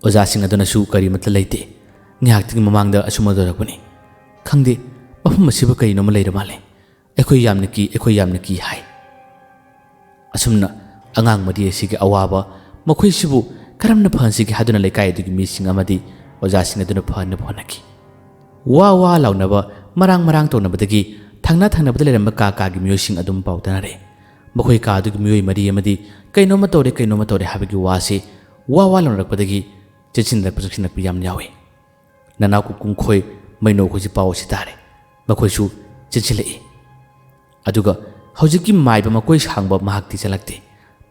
ꯑꯣꯖꯥꯁꯤꯡ ꯑꯗꯨꯅꯁꯨ ꯀꯔꯤꯃꯠꯇ ꯂꯩꯇꯦ, ꯉꯥꯏꯍꯥꯛꯇꯪꯒꯤ ꯃꯃꯥꯡꯗ ꯑꯁꯨꯝꯅ ꯇꯧꯔꯛꯄꯅꯤ꯫ ꯈꯪꯗꯦ, ꯃꯐꯝ ꯑꯁꯤꯕꯨ ꯀꯩꯅꯣꯝꯃ ꯂꯩꯔ ꯃꯥꯜꯂꯦ꯫ ꯑꯩꯈꯣꯏ ꯌꯥꯝꯅ ꯀꯤ, ꯑꯩꯈꯣꯏ ꯌꯥꯝꯅ ꯀꯤ ꯍꯥꯏ꯫ ꯑꯁꯨꯝꯅ ꯑꯉꯥꯡ ꯃꯔꯤ ꯑꯁꯤꯒꯤ ꯑꯋꯥꯕ, ꯃꯈꯣꯏꯁꯤꯕꯨ ꯀꯔꯝꯅ ꯐꯍꯟꯁꯤꯒꯦ ꯍꯥꯏꯗꯨꯅ ꯂꯩꯀꯥꯏ ꯑꯗꯨꯒꯤ ꯃꯤꯁꯤꯡ ꯑꯃꯗꯤ ꯑꯣꯖꯥꯁꯤꯡ ꯑꯗꯨꯅ ꯐꯍꯟꯅꯕ ꯍꯣꯠꯅꯈꯤ꯫ ꯋꯥ ꯋꯥ ꯂꯥꯎꯅꯕ, ꯃꯔꯥꯡ ꯃꯔꯥꯡ ꯇꯧꯅꯕꯗꯒꯤ ꯊꯪꯅ ꯊꯪꯅꯕꯗ ꯂꯩꯔꯝꯕ ꯀꯥ ꯀꯥꯒꯤ ꯃꯤꯑꯣꯏꯁꯤꯡ ꯑꯗꯨꯝ ꯄꯥꯎ ꯇꯥꯅꯔꯦ꯫ ꯃꯈꯣꯏ ꯀꯥ ꯑꯗꯨꯒꯤ ꯃꯤꯑꯣꯏ ꯃꯔꯤ ꯑꯃꯗꯤ ꯀꯩꯅꯣꯝꯃ ꯇꯧꯔꯦ, ꯀꯩꯅꯣꯝꯃ ꯇꯧꯔꯦ ꯍꯥꯏꯕꯒꯤ ꯋꯥꯁꯤ ꯋꯥ ꯋꯥ ꯂꯥꯎꯅꯔꯛꯄꯗꯒꯤ ꯆꯦꯟꯁꯤꯟꯅꯔꯛꯄ, ꯆꯦꯟꯁꯤꯟꯅꯔꯛꯄ ꯌꯥꯝ ꯌꯥꯎꯏ꯫ ꯅꯅꯥꯎ ꯀꯨꯡꯈꯣꯏ ꯃꯩꯅꯣ ꯑꯩꯈꯣꯏꯁꯤ ꯄꯥꯎ ꯑꯁꯤ ꯇꯥꯔꯦ꯫ ꯃꯈꯣꯏꯁꯨ ꯆꯦꯟꯁꯤꯜꯂꯛꯏ꯫ ꯑꯗꯨꯒ ꯍꯧꯖꯤꯛꯀꯤ ꯃꯥꯏꯕ ꯃꯀꯣꯏ ꯁꯥꯡꯕ ꯃꯍꯥꯛꯇꯤ ꯆꯦꯜꯂꯛꯇꯦ꯫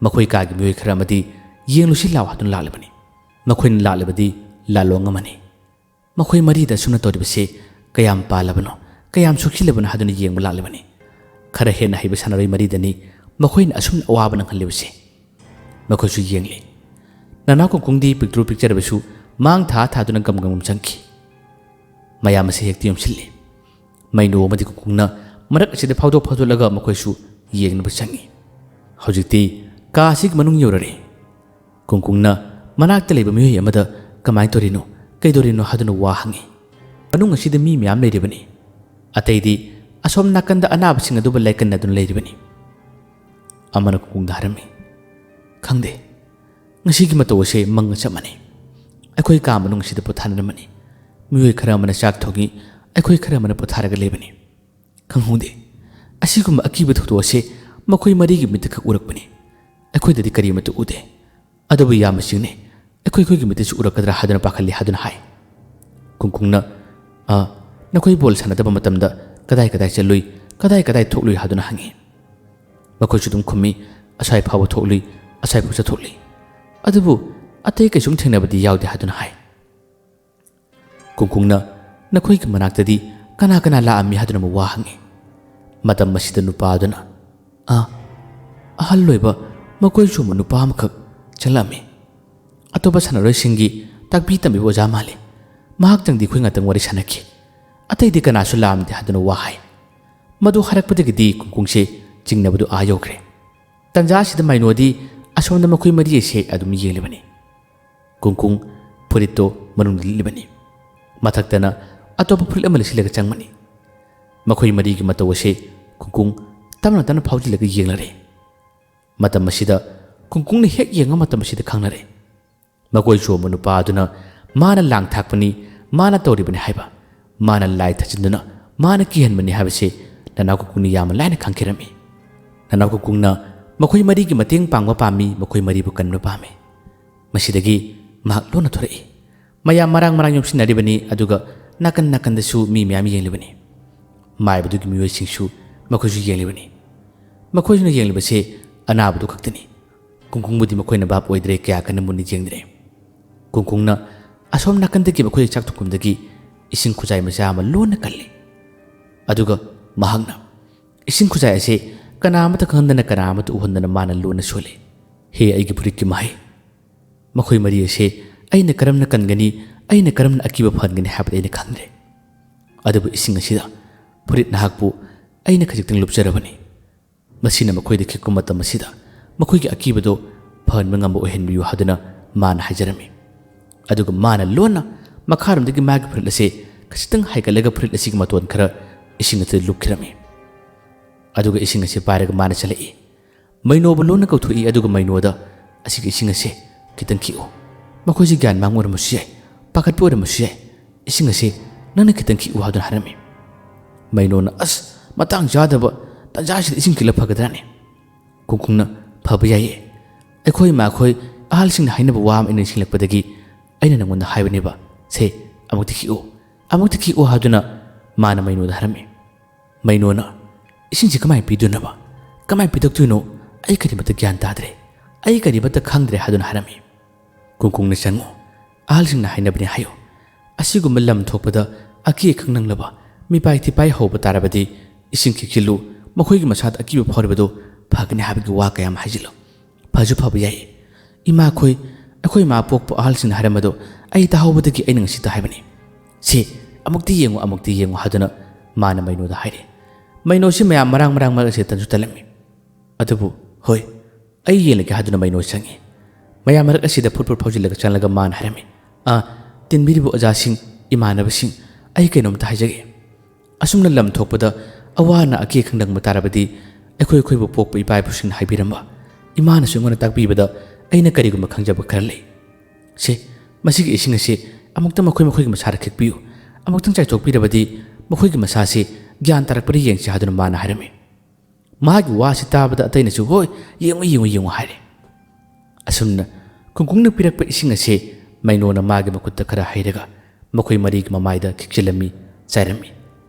ꯃꯈꯣꯏ ꯀꯥꯒꯤ ꯃꯤꯑꯣꯏ ꯈꯔ ꯑꯃꯗꯤ "ꯌꯦꯡꯂꯨꯁꯤ ꯂꯥꯎ" ꯍꯥꯏꯗꯨꯅ ꯂꯥꯛꯂꯤꯕꯅꯤ꯫ ꯃꯈꯣꯏꯅ ꯂꯥꯛꯂꯤꯕꯗꯤ ꯂꯥꯂꯣꯡ ꯑꯃꯅꯤ꯫ ꯃꯈꯣꯏ ꯃꯔꯤꯗ ꯑꯁꯨꯝꯅ ꯇꯧꯔꯤꯕꯁꯤ ꯀꯌꯥꯝ ꯄꯥꯜꯂꯕꯅꯣ, ꯀꯌꯥꯝ ꯁꯣꯛꯆꯤꯜꯂꯕꯅꯣ ꯍꯥꯏꯗꯨꯅ ꯌꯦꯡꯕ ꯂꯥꯛꯂꯤꯕꯅꯤ꯫ ꯈꯔ ꯍꯦꯟꯅ ꯍꯩꯕ ꯁꯥꯟꯅꯔꯣꯏ ꯃꯔꯤꯗꯅꯤ ꯃꯈꯣꯏꯅ ꯑꯁꯨꯝꯅ ꯑꯋꯥꯕ ꯅꯪꯍꯜꯂꯤꯕꯁꯤ꯫ ꯃꯈꯣꯏꯁꯨ ꯌꯦꯡꯂꯤ꯫ ꯅꯅꯥꯎ ꯀꯨꯡꯀꯨꯡꯗꯤ ꯄꯤꯛꯇ꯭ꯔꯨ ꯄꯤꯛꯆꯔꯕꯁꯨ ꯃꯥꯡ ꯊꯥ ꯊꯥꯗꯨꯅ ꯒꯝ ꯒꯝ ꯆꯪꯈꯤ꯫ ꯃꯌꯥꯝ ꯑꯁꯤ ꯍꯦꯛꯇ ꯌꯣꯝꯁꯤꯜꯂꯤ꯫ ꯃꯩꯅꯨ ꯑꯃꯗꯤ ꯀꯨꯡꯀꯨꯡꯅ ꯃꯔꯛ ꯑꯁꯤꯗ ꯐꯥꯎꯗꯣꯛ ꯐꯥꯎꯗꯣꯛꯂꯒ ꯃꯈꯣꯏꯁꯨ ꯌꯦꯡꯅꯕ ꯆꯪꯏ꯫ ꯍꯧꯖꯤꯛꯇꯤ ꯀꯥ ꯑꯁꯤꯒꯤ ꯃꯅꯨꯡ ꯌꯧꯔꯔꯦ꯫ ꯀꯨꯡꯀꯨꯡꯅ ꯃꯅꯥꯛꯇ ꯂꯩꯕ ꯃꯤꯑꯣꯏ ꯑꯃꯗ "ꯀꯃꯥꯏꯅ ꯇꯧꯔꯤꯅꯣ, ꯀꯩꯗꯧꯔꯤꯅꯣ?" ꯍꯥꯏꯗꯨꯅ ꯋꯥ ꯍꯪꯉꯤ꯫ "ꯃꯅꯨꯡ ꯑꯁꯤꯗ ꯃꯤ ꯃꯌꯥꯝ ꯂꯩꯔꯤꯕꯅꯤ꯫ ꯑꯇꯩꯗꯤ ꯑꯁꯣꯝ ꯅꯥꯀꯟꯗ ꯑꯅꯥꯕꯁꯤꯡ ꯑꯗꯨꯕꯨ ꯂꯥꯏꯀꯟꯅꯗꯨꯅ ꯂꯩꯔꯤꯕꯅꯤ"꯫ ꯑꯃꯅ ꯀꯨꯡꯀꯨꯡꯗ ꯍꯥꯏꯔꯝꯃꯤ, "ꯈꯪꯗꯦ, ꯉꯁꯤꯒꯤ ꯃꯇꯧ ꯑꯁꯦ ꯃꯪꯒ ꯆꯞ ꯃꯥꯟꯅꯩ꯫ ꯑꯩꯈꯣꯏ ꯀꯥ ꯃꯅꯨꯡ ꯑꯁꯤꯗ ꯄꯣꯊꯥꯅꯔꯝꯕꯅꯤ꯫ ꯃꯤꯑꯣꯏ ꯈꯔ ꯑꯃꯅ ꯆꯥꯛ ꯊꯣꯡꯉꯤ, ꯑꯩꯈꯣꯏ ꯈꯔ ꯑꯃꯅ ꯄꯣꯊꯥꯔꯒ ꯂꯩꯕꯅꯤ꯫ ꯈꯪꯍꯧꯗꯦ꯫ ꯑꯁꯤꯒꯨꯝꯕ ꯑꯀꯤꯕ ꯊꯧꯗꯣꯛ ꯑꯁꯦ ꯃꯈꯣꯏ ꯃꯔꯤꯒꯤ ꯃꯤꯠꯇ ꯈꯛ ꯎꯔꯛꯄꯅꯤ꯫ ꯑꯩꯈꯣꯏꯗꯗꯤ ꯀꯔꯤꯃꯠꯇ ꯎꯗꯦ꯫ ꯑꯗꯨꯕꯨ ꯌꯥꯝꯅ ꯆꯤꯡꯅꯩ꯫ ꯑꯩꯈꯣꯏ, ꯑꯩꯈꯣꯏꯒꯤ ꯃꯤꯠꯇꯁꯨ ꯎꯔꯛꯀꯗ꯭ꯔꯥ ꯍꯥꯏꯗꯨꯅ ꯄꯥꯈꯠꯂꯤ" ꯍꯥꯏꯗꯨꯅ ꯍꯥꯏ꯫ ꯀꯨꯡꯀꯨꯡꯅ, "ꯑ, ꯅꯈꯣꯏ ꯕꯣꯜ ꯁꯥꯟꯅꯗꯕ ꯃꯇꯝꯗ ꯀꯗꯥꯏ ꯀꯗꯥꯏ ꯆꯠꯂꯨꯏ, ꯀꯗꯥꯏ ꯀꯗꯥꯏ ꯊꯣꯛꯂꯨꯏ?" ꯍꯥꯏꯗꯨꯅ ꯍꯪꯉꯤ꯫ ꯃꯈꯣꯏꯁꯨ ꯑꯗꯨꯝ ꯈꯨꯝꯃꯤ, ꯑꯁ꯭ꯋꯥꯏ ꯐꯥꯎꯕ ꯊꯣꯛꯂꯨꯏ, ꯑꯁ꯭ꯋꯥꯏ ꯐꯥꯎ ꯆꯠꯊꯣꯛꯂꯨꯏ꯫ ꯑꯗꯨꯕꯨ ꯑꯇꯩ ꯀꯩꯁꯨꯝ ꯊꯦꯡꯅꯕꯗꯤ ꯌꯥꯎꯗꯦ ꯍꯥꯏꯗꯨꯅ ꯍꯥꯏ꯫ ꯀꯨꯡꯀꯨꯡꯅ "ꯅꯈꯣꯏꯒꯤ ꯃꯅꯥꯛꯇꯗꯤ ꯀꯅꯥ ꯀꯅꯥ ꯂꯥꯛꯑꯝꯃꯤ?" ꯍꯥꯏꯗꯨꯅ ꯑꯃꯨꯛ ꯋꯥ ꯍꯪꯉꯤ꯫ ꯃꯇꯝ ꯑꯁꯤꯗ ꯅꯨꯄꯥ ꯑꯗꯨꯅ, "ꯑꯥ, ꯑꯍꯜ ꯑꯣꯏꯕ ꯃꯀꯣꯏ ꯆꯣꯝꯕ ꯅꯨꯄꯥ ꯑꯃꯈꯛ ꯆꯪꯂꯛꯑꯝꯃꯤ꯫ ꯑꯇꯣꯞꯄ ꯁꯥꯟꯅꯔꯣꯏꯁꯤꯡꯒꯤ ꯇꯥꯛꯄꯤ ꯇꯝꯕꯤꯕ ꯑꯣꯖꯥ ꯃꯥꯜꯂꯤ꯫ ꯃꯍꯥꯛꯇꯪꯗꯤ ꯑꯩꯈꯣꯏ ꯉꯥꯛꯇꯪ ꯋꯥꯔꯤ ꯁꯥꯟꯅꯈꯤ꯫ ꯑꯇꯩꯗꯤ ꯀꯅꯥꯁꯨ ꯂꯥꯛꯑꯝꯗꯦ" ꯍꯥꯏꯗꯨꯅ ꯋꯥ ꯍꯥꯏ꯫ ꯃꯗꯨ ꯍꯥꯏꯔꯛꯄꯗꯒꯤꯗꯤ ꯀꯨꯡꯀꯨꯡꯁꯦ ꯆꯤꯡꯅꯕꯗꯨ ꯑꯥ ꯌꯧꯈ꯭ꯔꯦ꯫ ꯇꯟꯖꯥ ꯑꯁꯤꯗ ꯃꯩꯅꯣꯗꯤ ꯑꯁꯣꯝꯗ ꯃꯈꯣꯏ ꯃꯔꯤ ꯑꯁꯦ ꯑꯗꯨꯝ ꯌꯦꯡꯂꯤꯕꯅꯤ꯫ ꯀꯨꯡꯀꯨꯡ ꯐꯨꯔꯤꯠꯇꯣ ꯃꯅꯨꯡꯗ ꯂꯤꯠꯂꯤꯕꯅꯤ꯫ ꯃꯊꯛꯇꯅ ꯑꯇꯣꯞꯄ ꯐꯨꯔꯤꯠ ꯑꯃ ꯂꯤꯠꯁꯤꯜꯂꯒ ꯆꯪꯕꯅꯤ꯫ ꯃꯈꯣꯏ ꯃꯔꯤꯒꯤ ꯃꯇꯧ ꯑꯁꯦ ꯀꯨꯡꯀꯨꯡ ꯇꯞꯅ ꯇꯞꯅ ꯐꯥꯎꯖꯤꯜꯂꯒ ꯌꯦꯡꯂꯔꯦ꯫ ꯃꯇꯝ ꯑꯁꯤꯗ ꯀꯨꯡꯀꯨꯡꯅ ꯍꯦꯛ ꯌꯦꯡꯕ ꯃꯇꯝ ꯑꯁꯤꯗ ꯈꯪꯅꯔꯦ꯫ ꯃꯀꯣꯏ ꯆꯣꯝꯕ ꯅꯨꯄꯥ ꯑꯗꯨꯅ ꯃꯥꯅ ꯂꯥꯡ ꯊꯥꯛꯄꯅꯤ, ꯃꯥꯅ ꯇꯧꯔꯤꯕꯅꯤ ꯍꯥꯏꯕ, ꯃꯥꯅ ꯂꯥꯏ ꯊꯥꯖꯤꯟꯗꯨꯅ ꯃꯥꯅ ꯀꯤꯍꯟꯕꯅꯤ ꯍꯥꯏꯕꯁꯤ ꯅꯅꯥꯎ ꯀꯨꯡꯀꯨꯡꯅ ꯌꯥꯝꯅ ꯂꯥꯏꯅ ꯈꯪꯈꯤꯔꯝꯃꯤ꯫ ꯅꯅꯥꯎ ꯀꯨꯡꯀꯨꯡꯅ ꯃꯈꯣꯏ ꯃꯔꯤꯒꯤ ꯃꯇꯦꯡ ꯄꯥꯡꯕ ꯄꯥꯝꯃꯤ, ꯃꯈꯣꯏ ꯃꯔꯤꯕꯨ ꯀꯟꯕ ꯄꯥꯝꯃꯤ꯫ ꯃꯁꯤꯗꯒꯤ ꯃꯍꯥꯛ ꯂꯣꯟꯅ ꯊꯣꯔꯛꯏ꯫ ꯃꯌꯥꯝ ꯃꯔꯥꯡ ꯃꯔꯥꯡ ꯌꯣꯝꯁꯤꯟꯅꯔꯤꯕꯅꯤ, ꯑꯗꯨꯒ ꯅꯥꯀꯟ ꯅꯥꯀꯟꯗꯁꯨ ꯃꯤ ꯃꯌꯥꯝ ꯌꯦꯡꯂꯤꯕꯅꯤ꯫ ꯃꯥꯏꯕꯗꯨꯒꯤ ꯃꯤꯑꯣꯏꯁꯤꯡꯁꯨ ꯃꯈꯣꯏꯁꯨ ꯌꯦꯡꯂꯤꯕꯅꯤ꯫ ꯃꯈꯣꯏꯁꯤꯅ ꯌꯦꯡꯂꯤꯕꯁꯦ ꯑꯅꯥꯕꯗꯨ ꯈꯛꯇꯅꯤ꯫ ꯀꯨꯡꯀꯨꯡꯕꯨꯗꯤ ꯃꯈꯣꯏꯅ ꯚꯥꯞ ꯑꯣꯏꯗ꯭ꯔꯦ, ꯀꯌꯥ ꯀꯟꯅ ꯃꯨꯟꯅ ꯌꯦꯡꯗ꯭ꯔꯦ꯫ ꯀꯨꯡꯀꯨꯡꯅ ꯑꯁꯣꯝ ꯅꯥꯀꯟꯗꯒꯤ ꯃꯈꯣꯏꯒꯤ ꯆꯥꯛ ꯊꯣꯡꯐꯝꯗꯒꯤ ꯏꯁꯤꯡ ꯈꯨꯖꯥꯏ ꯃꯆꯥ ꯑꯃ ꯂꯣꯟꯅ ꯀꯜꯂꯤ꯫ ꯑꯗꯨꯒ ꯃꯍꯥꯛꯅ ꯏꯁꯤꯡ ꯈꯨꯖꯥꯏ ꯑꯁꯤ ꯀꯅꯥ ꯑꯃꯠꯇ ꯈꯪꯍꯟꯗꯅ, ꯀꯅꯥ ꯑꯃꯠꯇ ꯎꯍꯟꯗꯅ ꯃꯥꯅ ꯂꯣꯟꯅ ꯁꯣꯜꯂꯤ꯫ "ꯍꯦ ꯑꯩꯒꯤ ꯐꯨꯔꯤꯠꯀꯤ ꯃꯍꯩ! ꯃꯈꯣꯏ ꯃꯔꯤ ꯑꯁꯤ ꯑꯩꯅ ꯀꯔꯝꯅ ꯀꯟꯒꯅꯤ, ꯑꯩꯅ ꯀꯔꯝꯅ ꯑꯀꯤꯕ ꯐꯍꯟꯒꯅꯤ ꯍꯥꯏꯕꯗꯤ ꯑꯩꯅ ꯈꯪꯗ꯭ꯔꯦ꯫ ꯑꯗꯨꯕꯨ ꯏꯁꯤꯡ ꯑꯁꯤꯗ ꯐꯨꯔꯤꯠ ꯅꯍꯥꯛꯄꯨ ꯑꯩꯅ ꯈꯖꯤꯛꯇꯪ ꯂꯨꯞꯆꯔꯕꯅꯤ꯫ ꯃꯁꯤꯅ ꯃꯈꯣꯏꯗ ꯈꯤꯛꯄ ꯃꯇꯝ ꯑꯁꯤꯗ ꯃꯈꯣꯏꯒꯤ ꯑꯀꯤꯕꯗꯣ ꯐꯍꯟꯕ ꯉꯝꯕ ꯑꯣꯏꯍꯟꯕꯤꯌꯨ" ꯍꯥꯏꯗꯨꯅ ꯃꯥꯅ ꯍꯥꯏꯖꯔꯝꯃꯤ꯫ ꯑꯗꯨꯒ ꯃꯥꯅ ꯂꯣꯟꯅ ꯃꯈꯥꯔꯣꯝꯗꯒꯤ ꯃꯥꯒꯤ ꯐꯨꯔꯤꯠ ꯑꯁꯤ ꯈꯖꯤꯛꯇꯪ ꯍꯥꯏꯒꯠꯂꯒ ꯐꯨꯔꯤꯠ ꯑꯁꯤꯒꯤ ꯃꯇꯣꯟ ꯈꯔ ꯏꯁꯤꯡ ꯑꯁꯤꯗ ꯂꯨꯞꯈꯤꯔꯝꯃꯤ꯫ ꯑꯗꯨꯒ ꯏꯁꯤꯡ ꯑꯁꯤ ꯄꯥꯏꯔꯒ ꯃꯥꯅ ꯆꯠꯂꯛꯏ꯫ ꯃꯩꯅꯣꯕꯨ ꯂꯣꯟꯅ ꯀꯧꯊꯣꯛꯏ, ꯑꯗꯨꯒ ꯃꯩꯅꯣꯗ, "ꯑꯁꯤꯒꯤ ꯏꯁꯤꯡ ꯑꯁꯦ ꯈꯤꯇꯪ ꯈꯤꯛꯎ꯫ ꯃꯈꯣꯏꯁꯤ ꯒ꯭ꯌꯥꯟ ꯃꯥꯡꯕ ꯑꯣꯏꯔꯝꯕꯁꯨ ꯌꯥꯏ, ꯄꯥꯈꯠꯄ ꯑꯣꯏꯔꯝꯕꯁꯨ ꯌꯥꯏ꯫ ꯏꯁꯤꯡ ꯑꯁꯦ ꯅꯪꯅ ꯈꯤꯇꯪ ꯈꯤꯛꯎ" ꯍꯥꯏꯗꯨꯅ ꯍꯥꯏꯔꯝꯃꯤ꯫ ꯃꯩꯅꯣꯅ, "ꯑꯁ, ꯃꯇꯥꯡ ꯆꯥꯗꯕ, ꯇꯟꯖꯥꯁꯤꯗ ꯏꯁꯤꯡ ꯈꯤꯛꯂ ꯐꯒꯗ꯭ꯔꯥꯅꯦ?" ꯀꯨꯡꯀꯨꯡꯅ, "ꯐꯕ ꯌꯥꯏꯌꯦ꯫ ꯑꯩꯈꯣꯏ ꯏꯃꯥꯈꯣꯏ ꯑꯍꯜꯁꯤꯡꯅ ꯍꯥꯏꯅꯕ ꯋꯥ ꯑꯃ ꯑꯩꯅ ꯅꯤꯡꯁꯤꯡꯂꯛꯄꯗꯒꯤ ꯑꯩꯅ ꯅꯪꯉꯣꯟꯗ ꯍꯥꯏꯕꯅꯦꯕ꯫ ꯁꯦ, ꯑꯃꯨꯛꯇ ꯈꯤꯛꯎ, ꯑꯃꯨꯛꯇ ꯈꯤꯛꯎ" ꯍꯥꯏꯗꯨꯅ ꯃꯥꯅ ꯃꯩꯅꯣꯗ ꯍꯥꯏꯔꯝꯃꯤ꯫ ꯃꯩꯅꯣꯅ, "ꯏꯁꯤꯡꯁꯤ ꯀꯃꯥꯏꯅ ꯄꯤꯗꯣꯏꯅꯣꯕ? ꯀꯃꯥꯏꯅ ꯄꯤꯊꯛꯇꯣꯏꯅꯣ? "ꯑꯩ ꯀꯔꯤꯃꯠꯇ ꯒ꯭ꯌꯥꯟ ꯇꯥꯗ꯭ꯔꯦ, ꯑꯩ ꯀꯔꯤꯃꯠꯇ ꯈꯪꯗ꯭ꯔꯦ" ꯍꯥꯏꯗꯨꯅ ꯍꯥꯏꯔꯝꯃꯤ꯫ "ꯀꯨꯡꯀꯨꯡꯅ ꯆꯪꯉꯨ, ꯑꯍꯜꯁꯤꯡꯅ ꯍꯥꯏꯅꯕꯅꯤ ꯍꯥꯏꯌꯨ꯫ ꯑꯁꯤꯒꯨꯝꯕ ꯂꯝ ꯊꯣꯛꯄꯗ ꯑꯀꯤ ꯑꯈꯪ ꯅꯪꯂꯕ, ꯃꯤꯄꯥꯏ ꯊꯤꯄꯥꯏ ꯍꯧꯕ ꯇꯥꯔꯕꯗꯤ ꯏꯁꯤꯡ ꯈꯤꯛꯆꯤꯜꯂꯨ, ꯃꯈꯣꯏꯒꯤ ꯃꯁꯥꯗ ꯑꯀꯤꯕ ꯐꯥꯎꯔꯤꯕꯗꯨ ꯐꯒꯅꯤ ꯍꯥꯏꯕꯒꯤ ꯋꯥ ꯀꯌꯥꯝ ꯍꯥꯏꯖꯤꯜꯂꯨ꯫ ꯐꯁꯨ ꯐꯕ ꯌꯥꯏ꯫ ꯏꯃꯥꯈꯣꯏ, ꯑꯩꯈꯣꯏ ꯏꯃꯥ ꯄꯣꯛꯄ ꯑꯍꯜꯁꯤꯡꯅ ꯍꯥꯏꯔꯝꯕꯗꯨ ꯑꯩ ꯇꯥꯍꯧꯕꯗꯒꯤ ꯑꯩꯅ ꯉꯁꯤꯇ ꯍꯥꯏꯕꯅꯤ꯫ ꯁꯤ ꯑꯃꯨꯛꯇꯤ ꯌꯦꯡꯉꯨ, ꯑꯃꯨꯛꯇꯤ ꯌꯦꯡꯉꯨ" ꯍꯥꯏꯗꯨꯅ ꯃꯥꯅ ꯃꯩꯅꯣꯗ ꯍꯥꯏꯔꯤ꯫ ꯃꯩꯅꯣꯁꯤ ꯃꯌꯥꯝ ꯃꯔꯥꯡ ꯃꯔꯥꯡ ꯃꯔꯛ ꯑꯁꯤꯗ ꯇꯟꯁꯨ ꯇꯜꯂꯝꯃꯤ꯫ ꯑꯗꯨꯕꯨ ꯍꯣꯏ, ꯑꯩ ꯌꯦꯡꯂꯒꯦ ꯍꯥꯏꯗꯨꯅ ꯃꯩꯅꯣ ꯆꯪꯉꯤ꯫ ꯃꯌꯥꯝ ꯃꯔꯛ ꯑꯁꯤꯗ ꯐꯨꯠ ꯐꯨꯠ ꯐꯥꯎꯖꯤꯜꯂꯒ ꯆꯪꯂꯒ ꯃꯥꯅ ꯍꯥꯏꯔꯝꯃꯤ, "ꯑꯥ, ꯇꯤꯟꯕꯤꯔꯤꯕ ꯑꯣꯖꯥꯁꯤꯡ, ꯏꯃꯥꯟꯅꯕꯁꯤꯡ, ꯑꯩ ꯀꯩꯅꯣꯝꯇ ꯍꯥꯏꯖꯒꯦ꯫ ꯑꯁꯨꯝꯅ ꯂꯝ ꯊꯣꯛꯄꯗ ꯑꯋꯥ ꯑꯅꯥ ꯑꯀꯤ ꯑꯈꯪ ꯅꯪꯕ ꯇꯥꯔꯕꯗꯤ ꯑꯩꯈꯣꯏ ꯑꯩꯈꯣꯏꯕꯨ ꯄꯣꯛꯄ ꯏꯄꯥ ꯏꯄꯨꯁꯤꯡꯅ ꯍꯥꯏꯕꯤꯔꯝꯕ, ꯏꯃꯥꯅꯁꯨ ꯑꯩꯉꯣꯟꯗ ꯇꯥꯛꯄꯤꯕꯗ ꯑꯩꯅ ꯀꯔꯤꯒꯨꯝꯕ ꯈꯪꯖꯕ ꯈꯔ ꯂꯩ꯫ ꯁꯦ, ꯃꯁꯤꯒꯤ ꯏꯁꯤꯡ ꯑꯁꯤ ꯑꯃꯨꯛꯇ ꯃꯈꯣꯏ ꯃꯈꯣꯏꯒꯤ ꯃꯁꯥꯗ ꯈꯤꯛꯄꯤꯌꯨ꯫ ꯑꯃꯨꯛꯇꯪ ꯆꯥꯏꯊꯣꯛꯄꯤꯔꯕꯗꯤ ꯃꯈꯣꯏꯒꯤ ꯃꯁꯥꯁꯤ ꯒ꯭ꯌꯥꯟ ꯇꯥꯔꯛꯄꯗ ꯌꯦꯡꯁꯤ" ꯍꯥꯏꯗꯨꯅ ꯃꯥꯅ ꯍꯥꯏꯔꯝꯃꯤ꯫ ꯃꯥꯒꯤ ꯋꯥꯁꯤ ꯇꯥꯕꯗ ꯑꯇꯩꯅꯁꯨ "ꯍꯣꯏ, ꯌꯦꯡꯉꯨ, ꯌꯦꯡꯉꯨ, ꯌꯦꯡꯉꯨ" ꯍꯥꯏꯔꯦ꯫ ꯑꯁꯨꯝꯅ ꯀꯨꯡꯀꯨꯡꯅ ꯄꯤꯔꯛꯄ ꯏꯁꯤꯡ ꯑꯁꯤ ꯃꯩꯅꯣꯅ ꯃꯥꯒꯤ ꯃꯈꯨꯠꯇ ꯈꯔ ꯍꯩꯔꯒ ꯃꯈꯣꯏ ꯃꯔꯤꯒꯤ ꯃꯃꯥꯏꯗ ꯈꯤꯛꯆꯤꯜꯂꯝꯃꯤ, ꯆꯥꯏꯔꯝꯃꯤ꯫